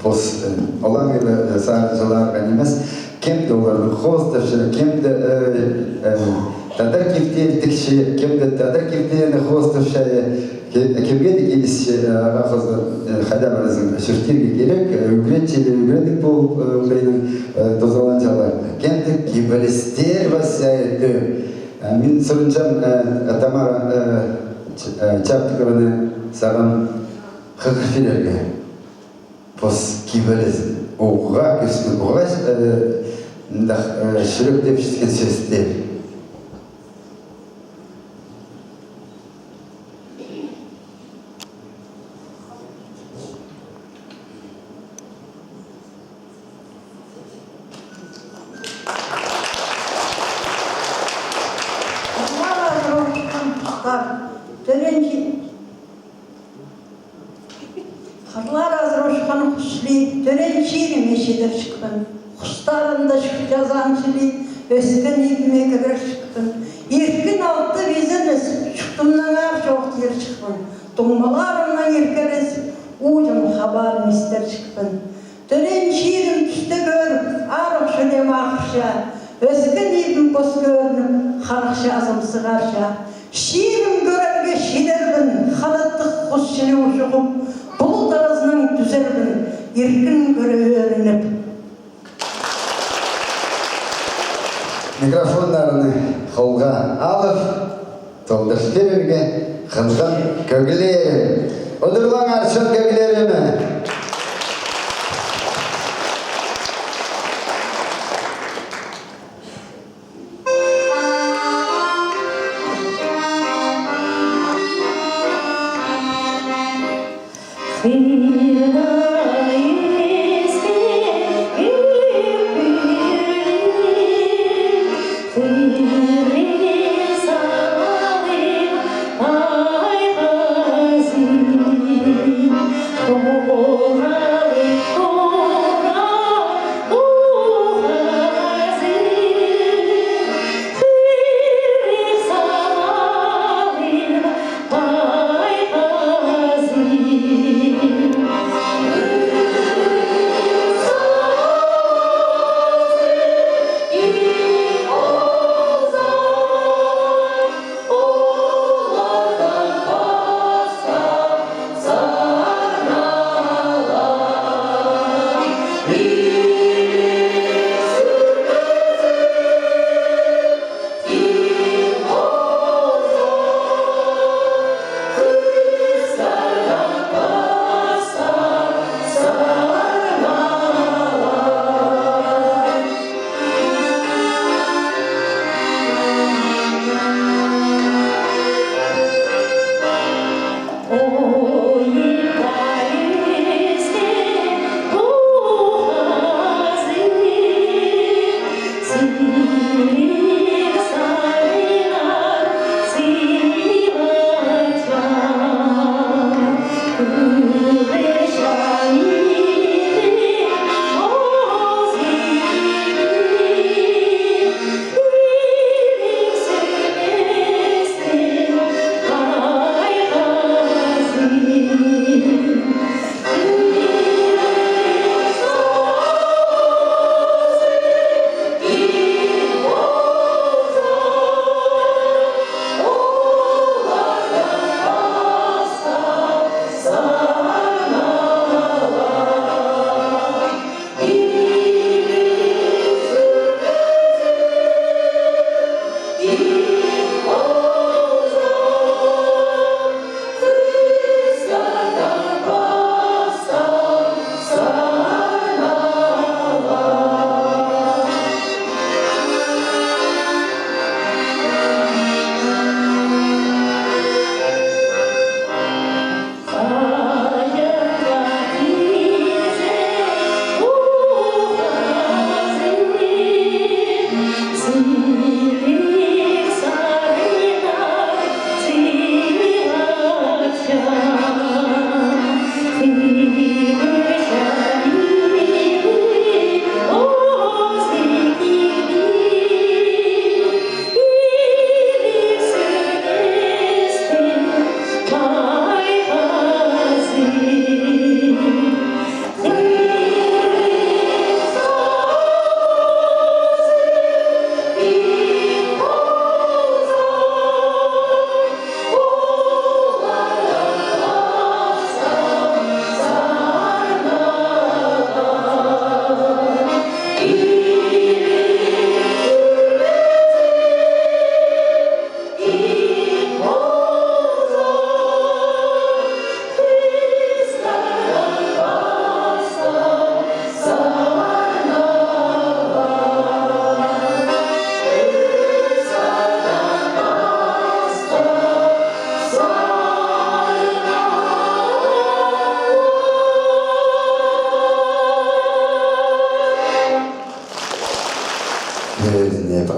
Пос, э, олаңай, э, сарынҷыларға нимес, кем-де оларны хоостапча, кем-де, э, э, тадар киптері тікче, кем-де тадар киптері хоостапча, э, ке-, кемге дее килісче, э, ағаа хоза, э, хайда парзың, чӧртирге кирек, э, ӱгретчелер, ӱгредіг полып, э, оңдайнаң, э, тузаланчалар. Кем-де кибелістер пасча, э, тӧӧй. Э, мин сурынчам, э, Тамара, э, Ч-, э, Чаптыкованы сағам хығыр пирерге. Пос кибеліс. Уғаа кӧзідіг, уғаа, э, мындағ, э, чӱректеп читкен сӧстер. Тӧреен чи-, Хырлар азыра учхан хус чіли, тӧреен чиріме чидер чікпін. Хустарында чуртазаан чіли, ӧскен ибіме кірер чікпін. Иркін алтап изенмес, чуртымнаң аар чоох тиир чікпін. Туңмаларымнаң иркелес, ууҷам хабарын истер чікпін. Тӧреен чирім тӱсте кӧріп, арығ чӱреем ағырча, ӧскен ибім пос кӧрініп, харах чазым сығарча. Чирім кӧрерге чидербін, ханаттығ хус чіли учуғып, пулут аразынаң тӱзербін, иркін кӧре ӧрініп. Микрофоннарны холға алып, толдырып пирерге хынған кӧглерім. Удурлаңар чон кӧглеріме.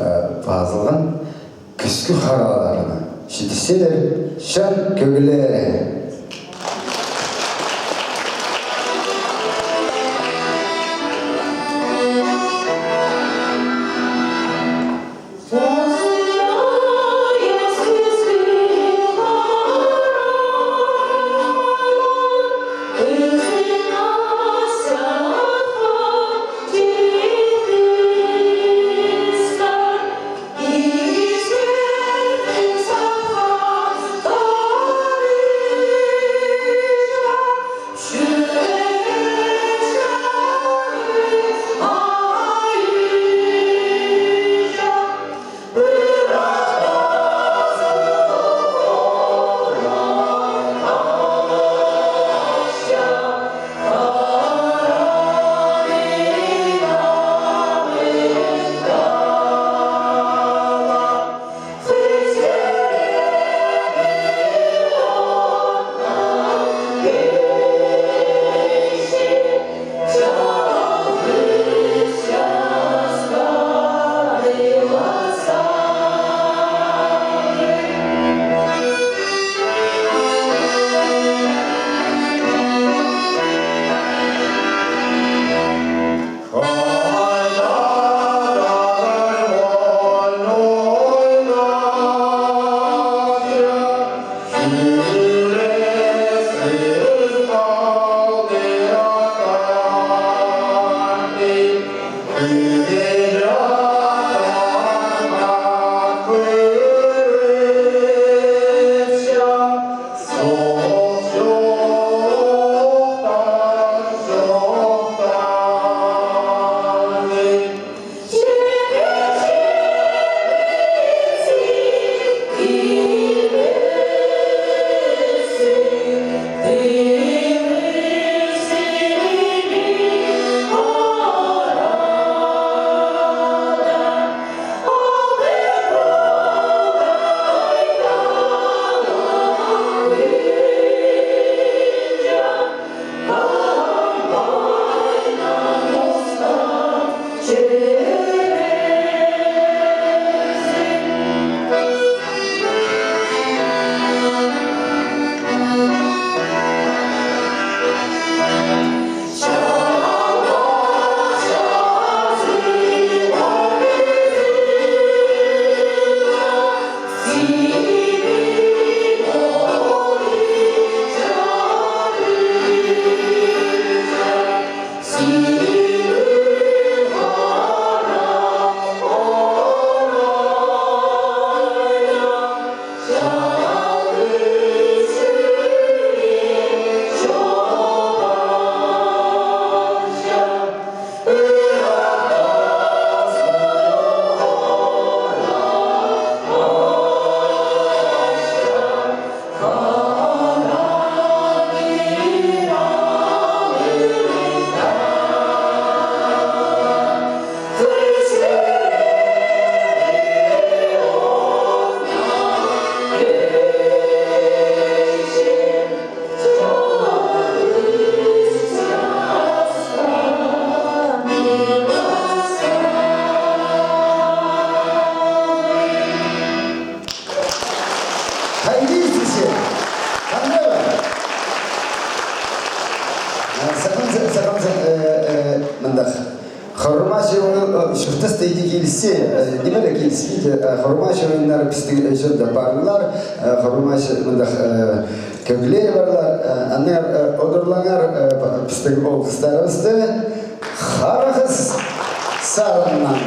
Э, пазылған кӱскӱ хараларына читірчелер чон кӧглері. Хайди сізге. Хандава. Сағам, сағам, мындағ. Хорма чоны, э, чуртаста иди килісче, э, ниме ле киліспинче, э, хорма чоннар пістің, э, чонда парлар, э, хорма чо-, мындағ, э, кӧглер парлар, э, аннаңар, э, одырлаңар, э, па-, пістің ол хыстарыбысты. Харахыс сарыннаң.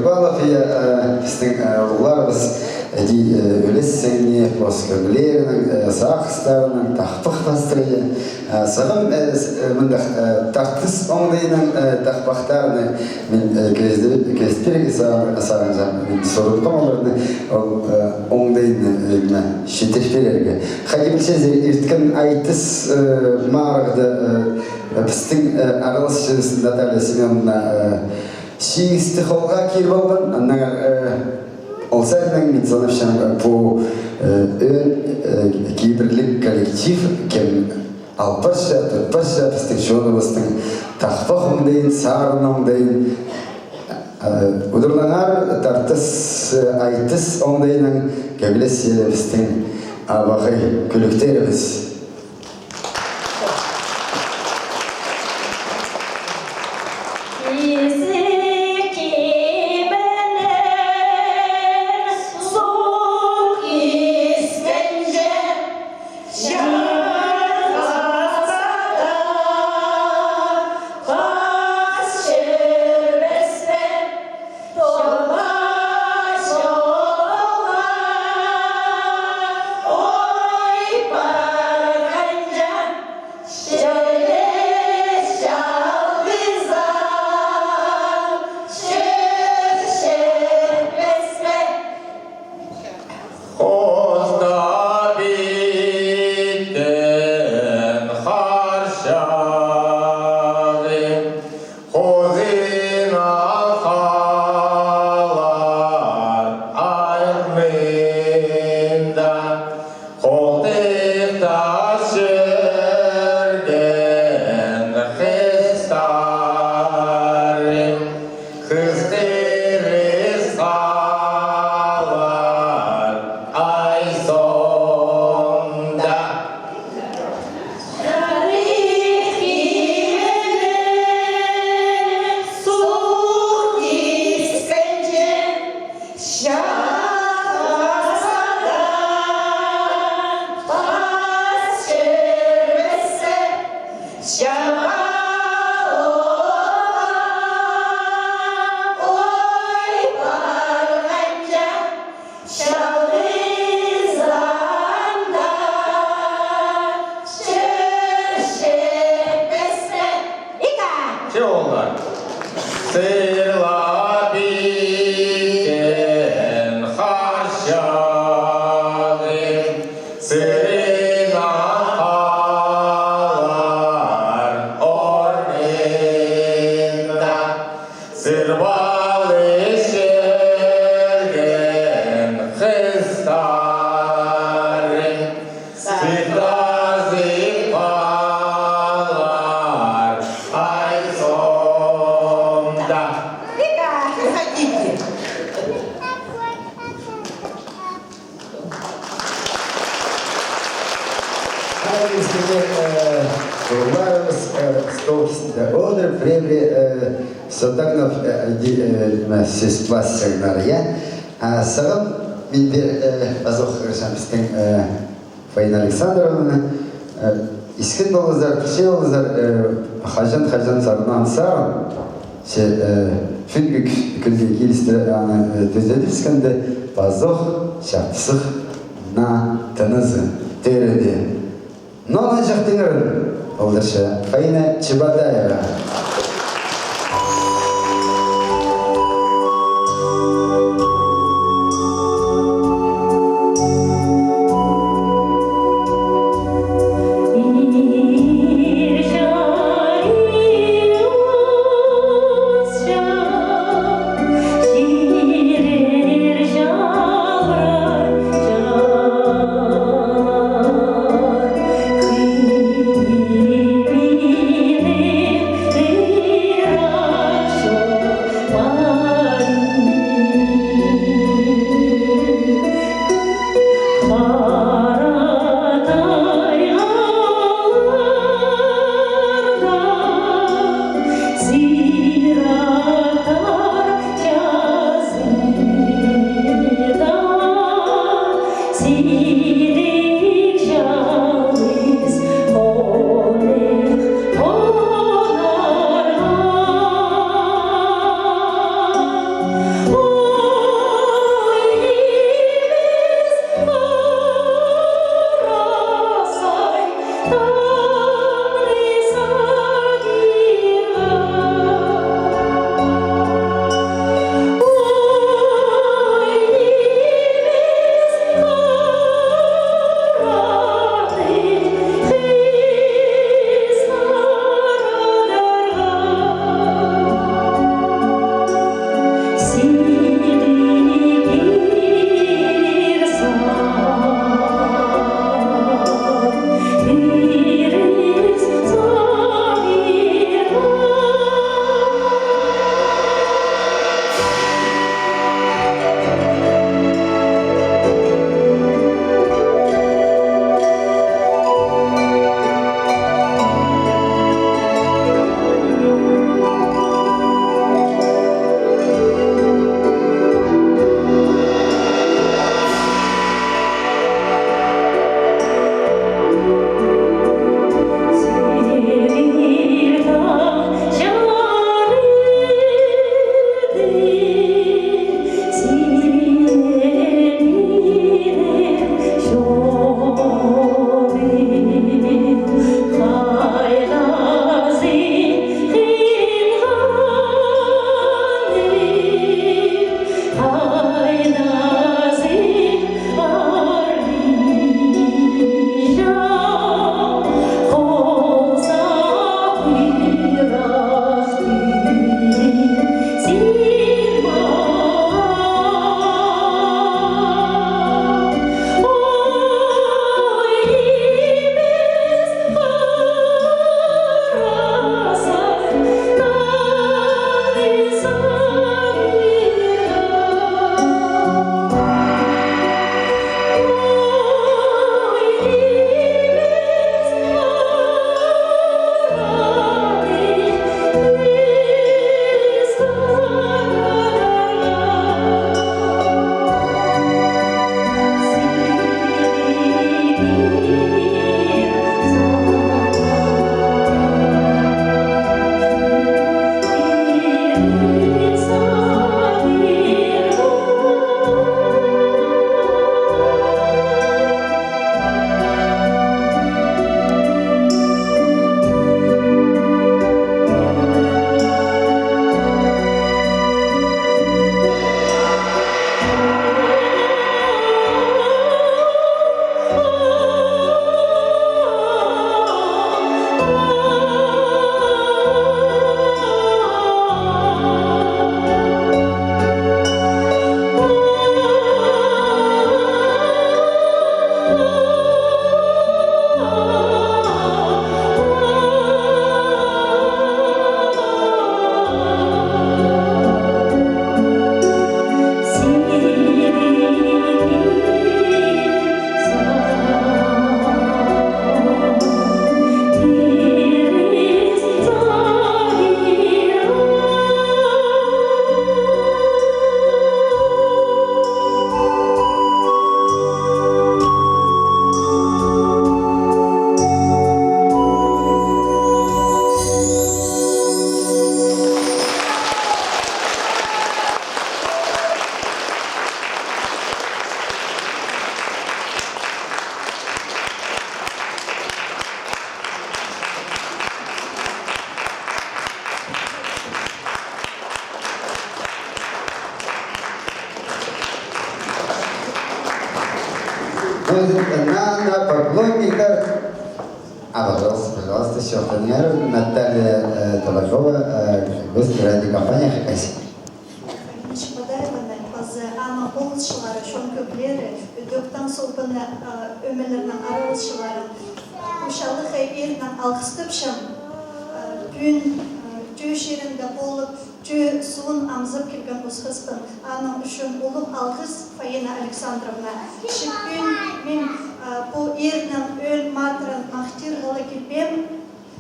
Чебалов, я, э, пістің, э, улуғларыбыс, э, иди, э, ӱлесчеңнер, пос кӧглерінең, э, сағыстарынаң тахпах пастыра, я. Э, сағам, э, с-, э, мындағ, э, Тартыс оңдайынаң, э, тахпахтарынаң мин, э, кӧзіт-, кӧзіт пирерге сағын-, сағынчам, мин сурынғам оларны, ол, э, оңдайынаң, э, ниме, читір пирерге. Хайди пілчезер, ирткен айтыс, э, марығда, э, пістің, э, араласчыбыс Наталья Семёновна, э, чиңісті холға киріп алған, аннаңар, э, ол саринаң мин санапчам, э, пу, э, ӧӧн, э, кибірліг коллектив, кем алпасча, тутпасча пістің чоныбыстың тахпах оңдайын, сарын оңдайын, э, удурлаңар Тартыс, э, айтыс оңдайынаң кӧглес, э, пістің абахай кӱлӱктерібіс. Ізі кибінең суғ искенҷе, чарғасса даа пас чӧрбес пе? Тоба чолға ой парғанҷа, чӧрче чалғызаң, чӧрчетпес пе? Хоста питтең харчағым, хозына халар айғнында, холтыхта чӧрген хыстарым, хыстырыс халар ай соонда. Чарых кибінең суғ искенҷе, чарғасса даа пас чӧрбес пе? Чабалыға ой парғанҷа, чалғызаң даа чӧрчетпес пе? Ика! Че, ооллар. Сырлап иткен харчағым, сырына халар орнында, сырбал исчелген хыстарым, сыхтазып халар ай соонда. Ика, приходите. Хайди сірер, э, улуғларыбыс, э, стол істінде одырып, пірее-пірее, э, сотағнаң, э, ди-, э, ниме, сӧс пасчаңнар, я? А сағам мин пеер, э, пазох хығырчам пістің, э, Фаина Александровнаны, э, искен ползар, пілче ползар, э, хаҷан-хаҷан сарнаан сарын, че, э, пӱӱнгі кӱнге килістіре аны, э, тӱзедібіскенде, пазох чатсых на тынызы тӧреде. Ноо на чахтыңар, олдырча Фаина Чебатаева. Музыка на, на поклонников. А, пожалуйста, пожалуйста, ещё кто-нибудь? Наталья, э, Табакова, э, Госрадиокомпания Хакасия. Чымыдаеваны паза аның полысчылары, чон кӧглері, ідӧк «Таң солпаны», а, ӧмелернің араласчыларын, пу чалахай ирнең алғыстапчам. А, пӱӱн, а, Тӧӧ чирінде полып, Тӧӧ суун амзап килген осхаспын. Аның ӱчӱн улуғ алғыс, Фаина Александровна. Че пӱӱн мин, а, пу ирнің ӧӧн матырын махтирға ла килбеем.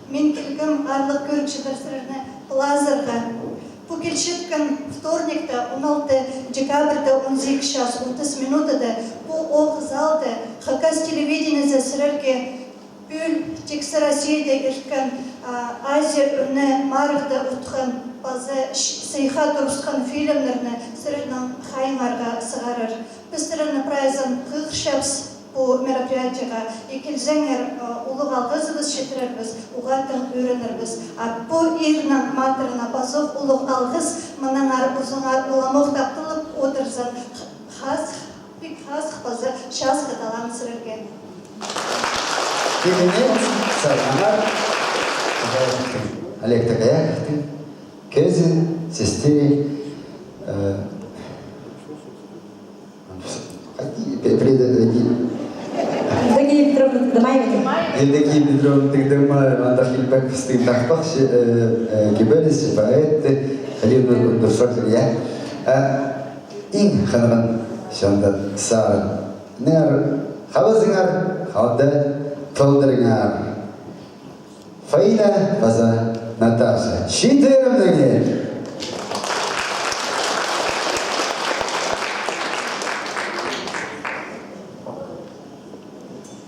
Мин килгем, аарлығ кӧрігҷілер, сірерні пылазарға. Пу килчеткен вторникте, он алты декабрьде, он сигіс час отыс минутада пу оох залда Хакас телевидениезі сірерге пӱӱл тиксі Россияда ирткен, а, Азия ӧӧні марығда утхан паза ш-, сыйыхха турысхан фильмнерні сірернің хайииңарға сығарар. Піс сірерні прайзын хығырчабыс. Пу мероприятиеге килзеңер, э, улуғ алғызыбыс читірербіс, уғаа тың ӧрінербіс. А пу ирнің матырына пазох улуғ алғыс, мынаңар узуңар уламох таптылып одырзын. Хас, пик хас паза часка талаң сірерге. Киліңер, сарнаңар. Олег Токаяковтың кӧзі, сестері, э, Хайди, пе-, пе-, пе-, Евдокия Петровна Тыгдамаева. Евдокия Петровна Тыгдамаева, андағ килбек пістің тахпахчы, э, э, кибеліс, поэт, Халил Дурсахов, я. Э, иң хынған чонда сарыннар, хабазыңар, халда толдырыңар. Фаина паза Наташа. Читірімнеңер.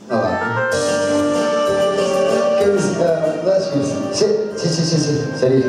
Ала. Кӧміс, э, лач кӧміс. Че, че, че, че, че, сәри.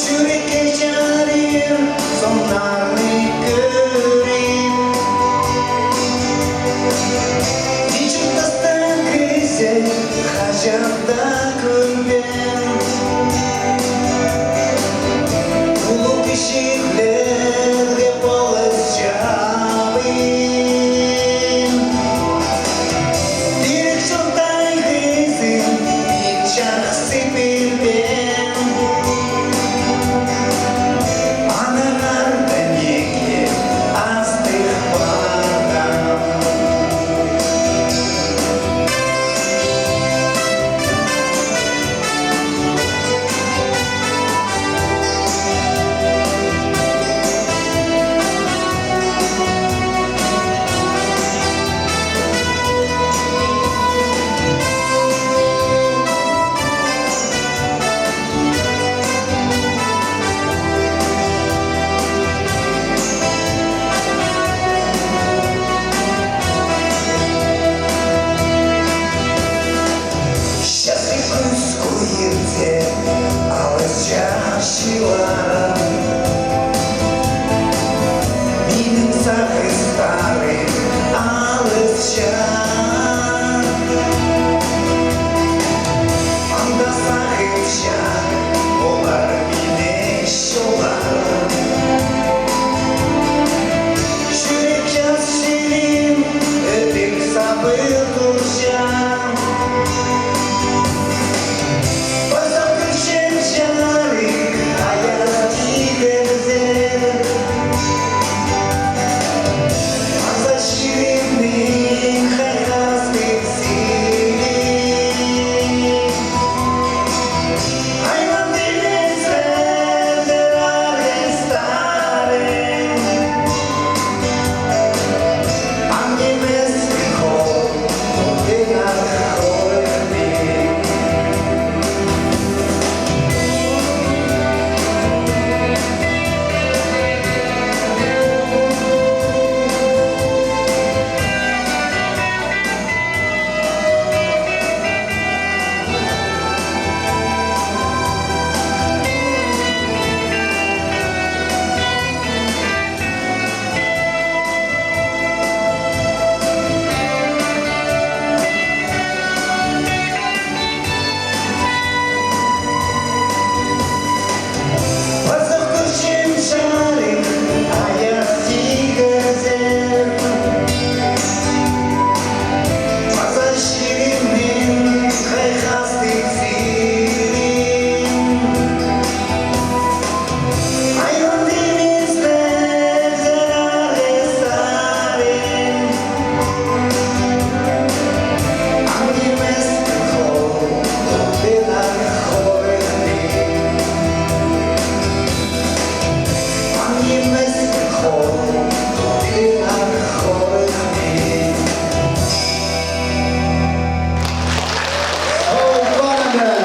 Чӱрекке чарир сыннарны кӧріп, тиҷек тастаң кізі хаҷан даа кӧнбеен. Улуғ кічіглерге полысчабын. Тирек чондай кізім ит чахсы пілбеен. Аннаңар даа неке астығ парған. Чазы кӱс кӧрзе, алыс чахчыларым, минің сағыстарым алыс ча. Анда сағынча олар мині чоллар. Чӱрек час чирін ӧтік сабыр турча. Пазох кӱрчем чарых аяс тигірзер. Паза чирімнің хайхастығ сирі. Айман тимес пілдір арыстарың. Ам нимес хол, тыңар хойбин. Пазох кӱрчем чарых аяс тигірзер. Паза чирімнің хайхастығ сирі. Айман тимес пілдір арыстарың. Ам нимес хол, тыңар хойбин. Ам нимес хол, тыңар хойбин. Сау полыңар.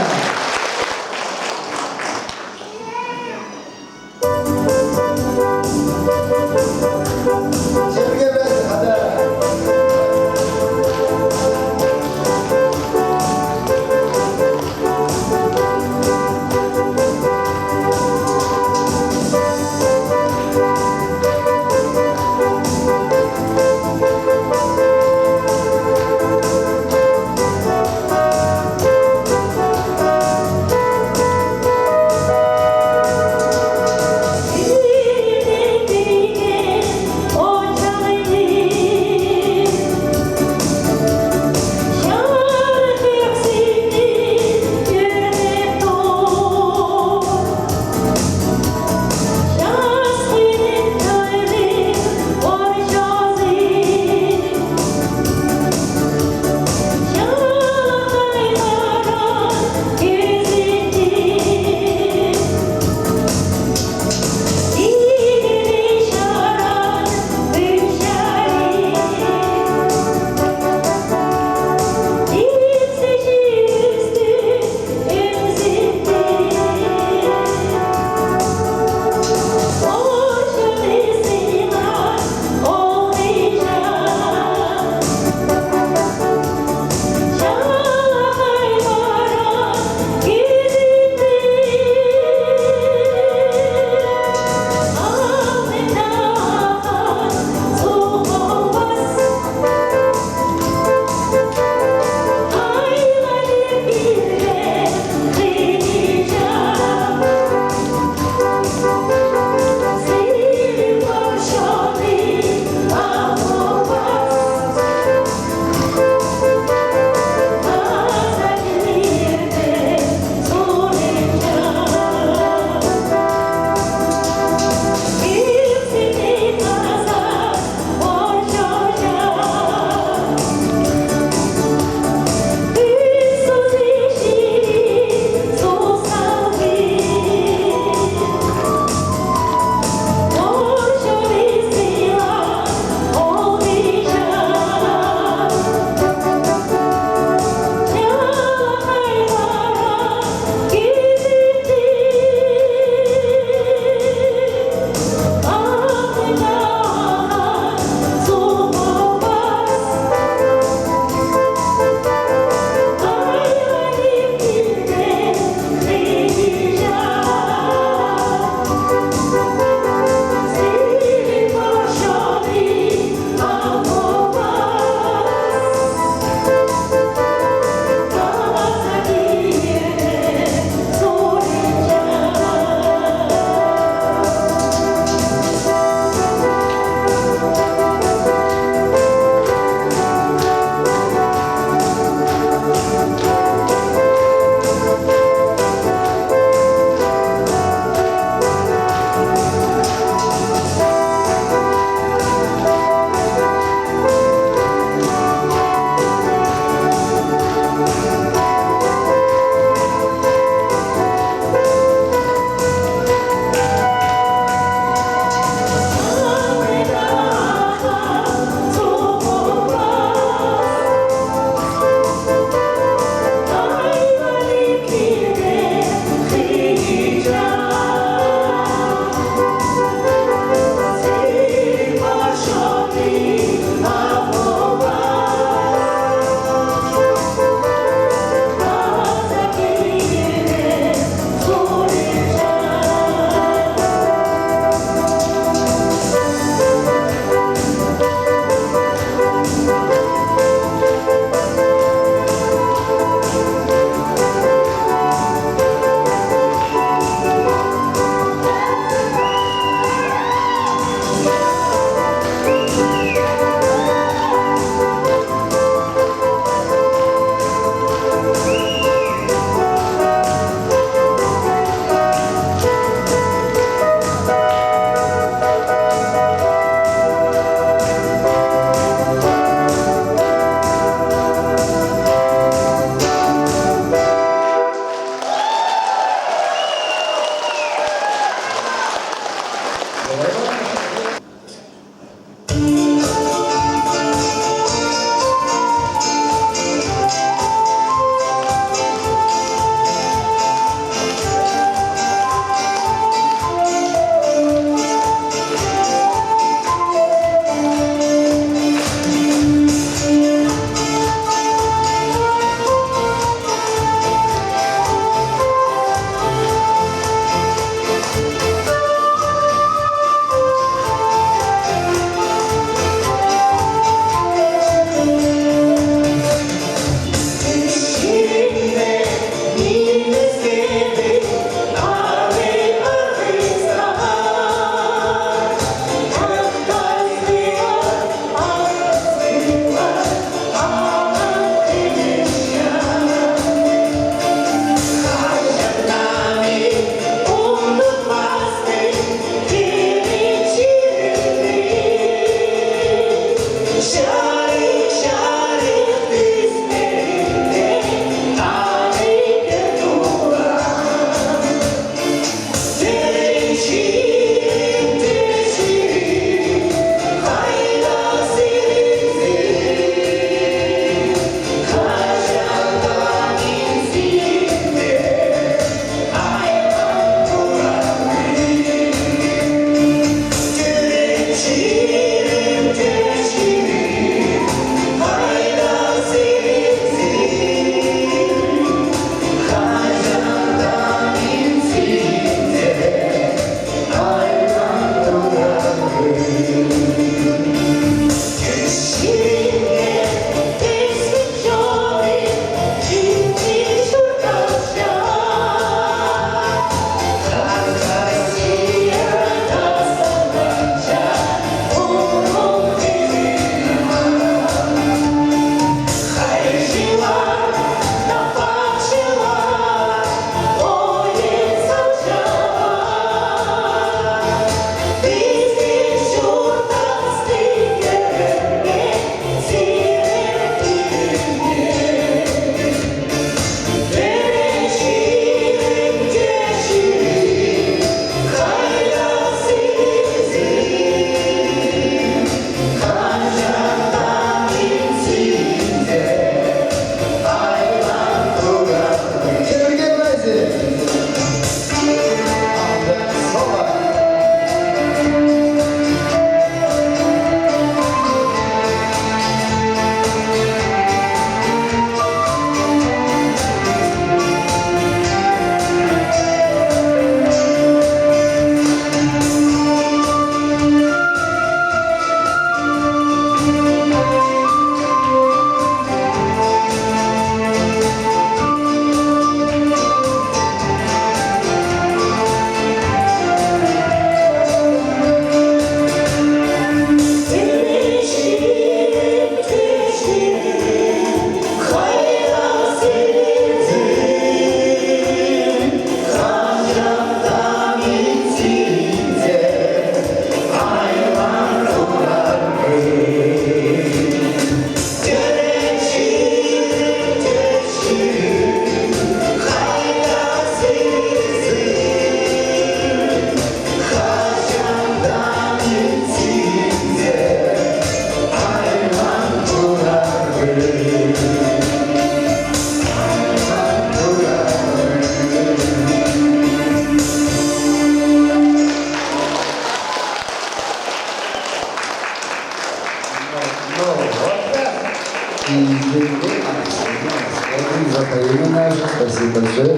Спасибо большое.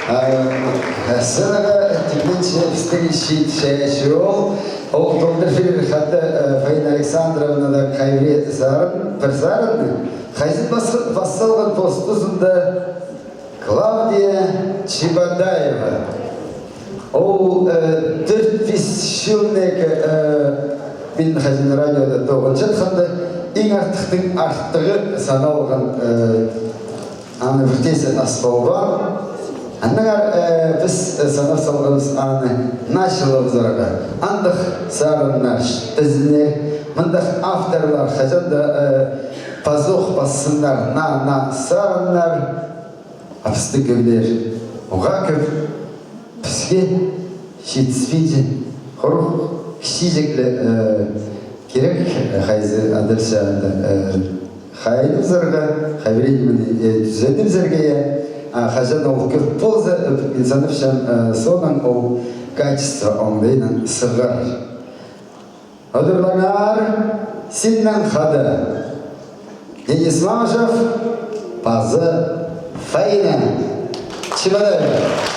А, сценаға тимненче пістің чиит чайаачы ол. Ол толдырча хатты, э, Фаина Александровнадаң хайбірее сарын, пір сарынны. Хайзы пас-, пас салған постызында Клавдия Чебодаева. Ол, э, тӧрт-пис чылнаң, э, мин хайзы радиода тоғынчатханда, иң артыхтың артығы саналған, э, аны пірдеезі ас полған. Аннаңар, э, піс, э, санап салғанбыс аны наа чылыбызарға. Андағ сарыннар тізімнер, мындағ авторлар, хаҷан даа, э, пазох пассыннар наа, наа сарыннар. А пістің кӧглер уғаа кӧп, піске читіспинче. Урох кічіҷек ле, э, кирек, э, хайзы адалча, э, хайдыбызарға, хайбірее ниме, э, тӱзедібізерге, я. А хаҷан ол кӧп полза, э, мин санапчам, э, соонаң ол качество оңдайнаң сығар. Удурлаңар, синнең хада Денис Мамышев паза Фаина Чебодаева.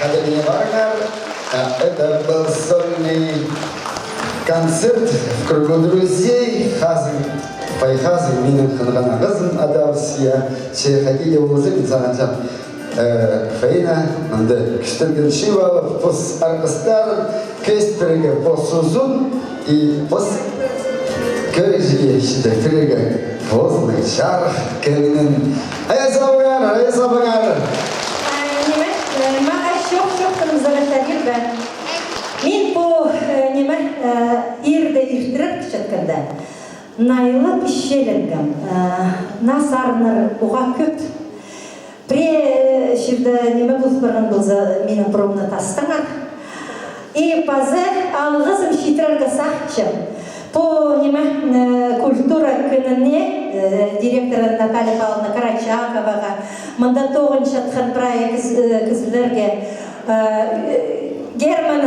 Хада мине парыңар, а, это был сольный концерт в кругу друзей. Хазың, пай хазың, минің хынған ағазым адабыс, я, че хайди дее полза, мин сағынчам, э, Фаина, мында кӱстенген чыып алып, пос арғыстарын кӧзіт пирерге, пос узун, и пос кӧрігҷіге читірерге позының чарых кӧңнін. Ая салыңар, ая салыңар. А, ниме, э, мағаа чох-чох тынымзарға чарир ба? Мин пу, э, ниме, э, иирде иртірерге чатханда, найлап иччеленгем, э, наа сарыннар уғаа кӧп. Пірее чирде ниме пол парған полза, минің пурумны тастаңар. И паза алғызым читірерге сағынчам пу ниме, э, культура кӧңніне, э, директоры Наталья Павловна Карачаковаға, мында тоғынчатхан прай кіз-, э, кізілерге, э, Герман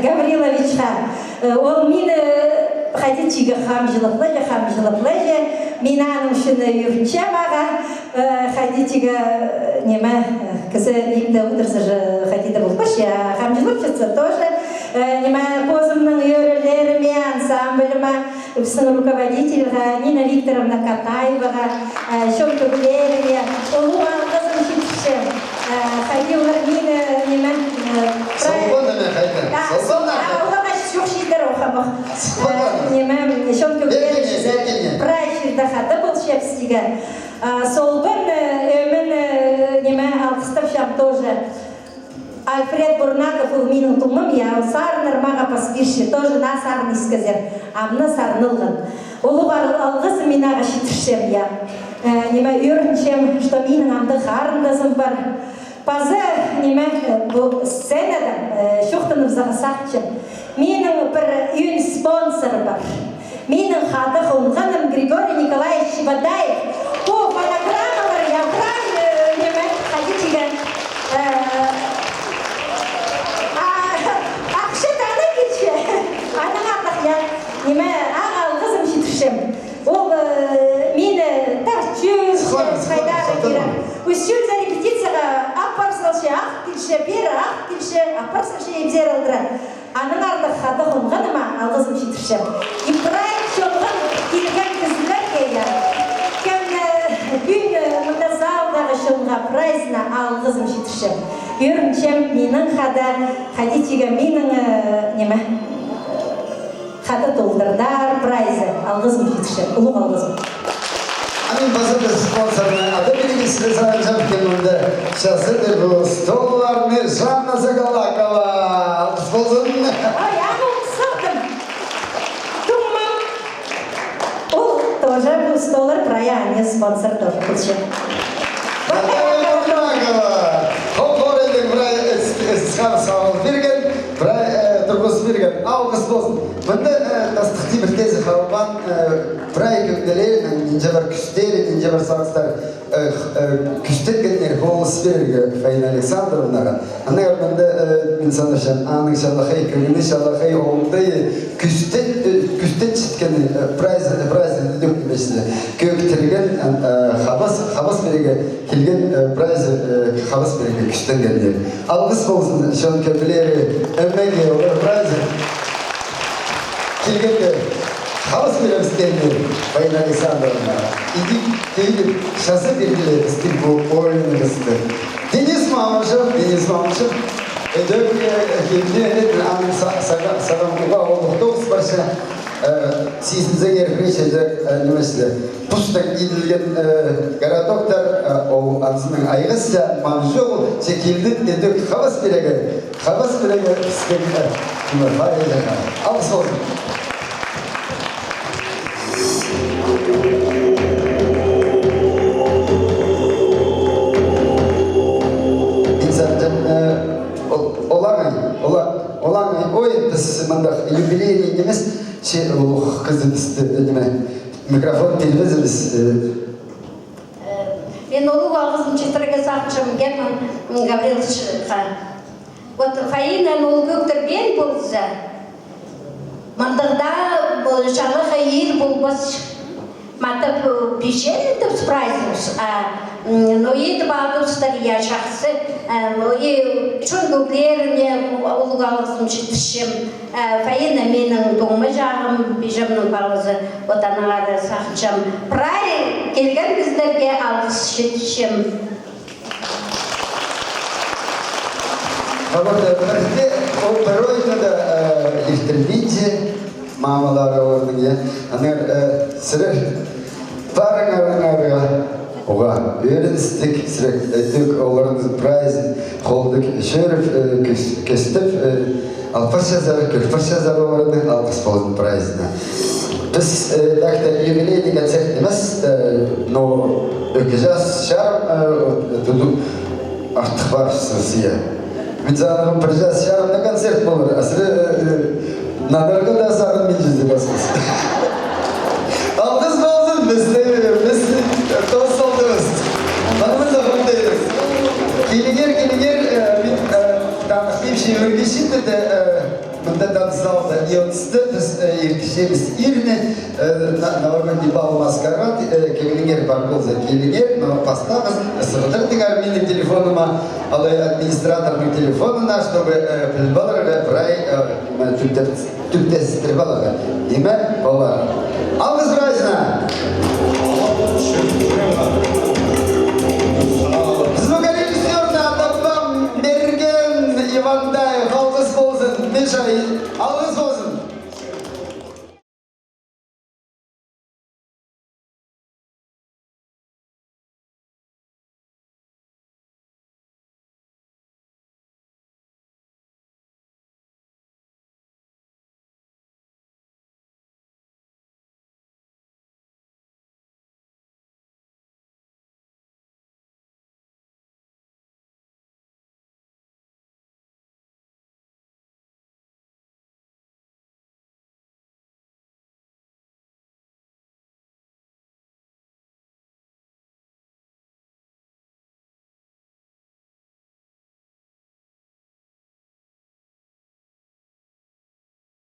Гавриловичха, э, ол мині хайди тигі хамҷылаплаҷа, хамҷылаплаҷа, мин аның ӱчӱн ӧрінчем ағаа, э, хайди тигі, э, ниме, э, кізі ипте одырза же, хайди даа пол парча, а хамҷылапчатса тоже, э, ниме, позымның ӧӧрелеріме, ансамбльіме, пістің руководительге Нина Викторовна Катаеваға, э, чон кӧглеріне улуғ алғызым читірчем. Э, хайди олар мині, ниме, э, прай-, Солбан ниме хайда? Да, Солбан а, хайда? Оларға чох читер охамох. Солбан. Э, ниме, чон кӧглеріне. Беркене, беркене. Прай чирде хада полча пістіге. А, Солбан, э, ӧӧмін, э, ниме, алғыстапчам тоже. Альфред Бурнаков, ол минің туңмам, я, ол сарыннар мағаа пас пирче, тоже наа сарын искезер. Ам на сарналған. Улуғ ал-, алғызым мин ағаа читірчем, я. Э, ниме, ӧрінчем, что минің андағ харындазым пар. Паза, ниме, э, пу сценада, э, чоохтаныбызарға сағынчам. Минің пір ӧӧн спонсор пар. Минің хада хонғаным Григорий Николаевич Чебодаев. Пу фонограммалар, я, прай, э, ниме, хайди тиген, э, а, ахча таныхтапча. Анаң артых, я, ниме, ағаа алғызым читірчем. Ол, э, мині тартча, хайдағ кирек. Ӱс чыл за репетицияға апарзалча, ах килче, пеер ах килче, апарзалча, ибзер алдыра. Анаң артых хада хонғаныма алғызым читірчем. И прай чонға килген кізілерге, я. Кем, э, пӱӱн, э, мында залдағы чонға прайзына алғызым читірчем. Ӧрінчем, минің хада, хайди тиген, минің, э, ниме, хада толдырдар прайзы. Алғызым читірчем. Улуғ алғызым. А мин паза даа спонсорны адап пирерге сағынчам, кем мында чазыдыр пу столларны, Жанна Сагалакова. Алғыс ползын. Ой, аны сағынчам. Туңмам. Ол тоже пу столлар прай аның спонсор тоже полча. Наталья Бурнакова. Хо-, хорайдың прай эс-, эс-, сағын салып пирген, прай, э, турғызып пирген. Алғыс ползын. Мында, э, тастыхти пір кізі халбаан, э, прай кӧгдеглерінең, нинҷе пар кӱстері, нинҷе пар сағыстар, э, х-, э, кӱстенгеннер, хол ыс пирерге Фаина Александровнаға. Анаң мында, э, мин санапчам, аның чалахай кӧңні, чалахай оңдайы, кӱстен, э, кӱстенчеткені, э, прайзы, э, прайзы, э, кӧг нимезі, кӧг тірген, э, хабас, хабас пирерге килген, э, прайзы, э, хабас пирерге кӱстенгеннер. Алғыс ползын, чон кӧглері, ӧмеге, олар прайзы килгенде, хабас пирерге килгеннер, Фаина Александровна. Иди, иди, чазы пирділер пістің пу ойыныбысты. Денис Мамышев, Денис Мамышев. Ідӧк, э, килді, э, аның са-, саға-, сағам уғаа олох тоғыс парча, э, сизінзеңер, пірее чирде, э, нимезі, пустың иділген, э, городоктар, э, ол анзының айғасча, маңҷы ол, че килді, ідӧк хабас пирерге, хабас пирерге пістің, э, ниме, фойеҷеге. Алғыс ползын. Мин сағынчам, э, ол-, олаңай, ола-, олаңай, ой, піс мындағ юбилейный нимес, че улуғ кізібісті, э, ниме, микрофон пирбезібіс, э. Э, мин улуғ алғызым читірерге сағынчам Герман Гавриловичха. Вот Фаинаның ол кӧг тірбеен полза, мындағ даа, ол, чалахай иир полбас. Матап, э, пичелледібіс прайзыбыс, а, м, но идіп алдыбыстар, я, чахсы, э, но и чон кӧглеріне улуғ алғызым читірчем. Э, Фаина минің туңмаҷағым, пиҷемнің палазы, вот аннаңар сағынчам. Прай килген кізілерге алғыс читірчем. Хабарда пірде ол пір ойны да, э, иртірбинче, мамалары оларның, я. Аннаңар, э, сірер парыңарыңарға оға ӧріністіг, сірер, э, тіг оларның прайзын холдығ чӧріп, э, кӧс-, кӧстіп, э, алпасчазар, кӧрпасчазар оларны, алғыс ползын прайзына. Піс, э, так-то юбилейный концерт нимес, э, но ікі час чарым, э, вот, тудуғ артых пар сірер. Мин сағынғам, пір час чарымда концерт полар, а сірер, э, э, нанарға даа сағынминчазар, пасхас. Алғыс ползын, піс, піс тос салдыбыс. Мыны мында хонтайбыс. Киліңер, киліңер, э, мин, э, таныхтим, чибіргі читіде, э, мында таныс залда и отысты, піс, э, иртірчебіс ирні, э, на-, новогодний бал, маскарад, э, кемнеңер пар полза, киліңер, но пастағызын сығдырдыңар минің телефоныма, алай администраторның телефонына, чтобы, э, піліп аларға, прай, э, ниме, тӱптес-, тӱптестіріп аларға. Ниме полар. Алғыс прайзына! Піс пу режиссёрны адапчам, Мерген Ивандаев, алғыс ползын, Миша, алғыс ползын.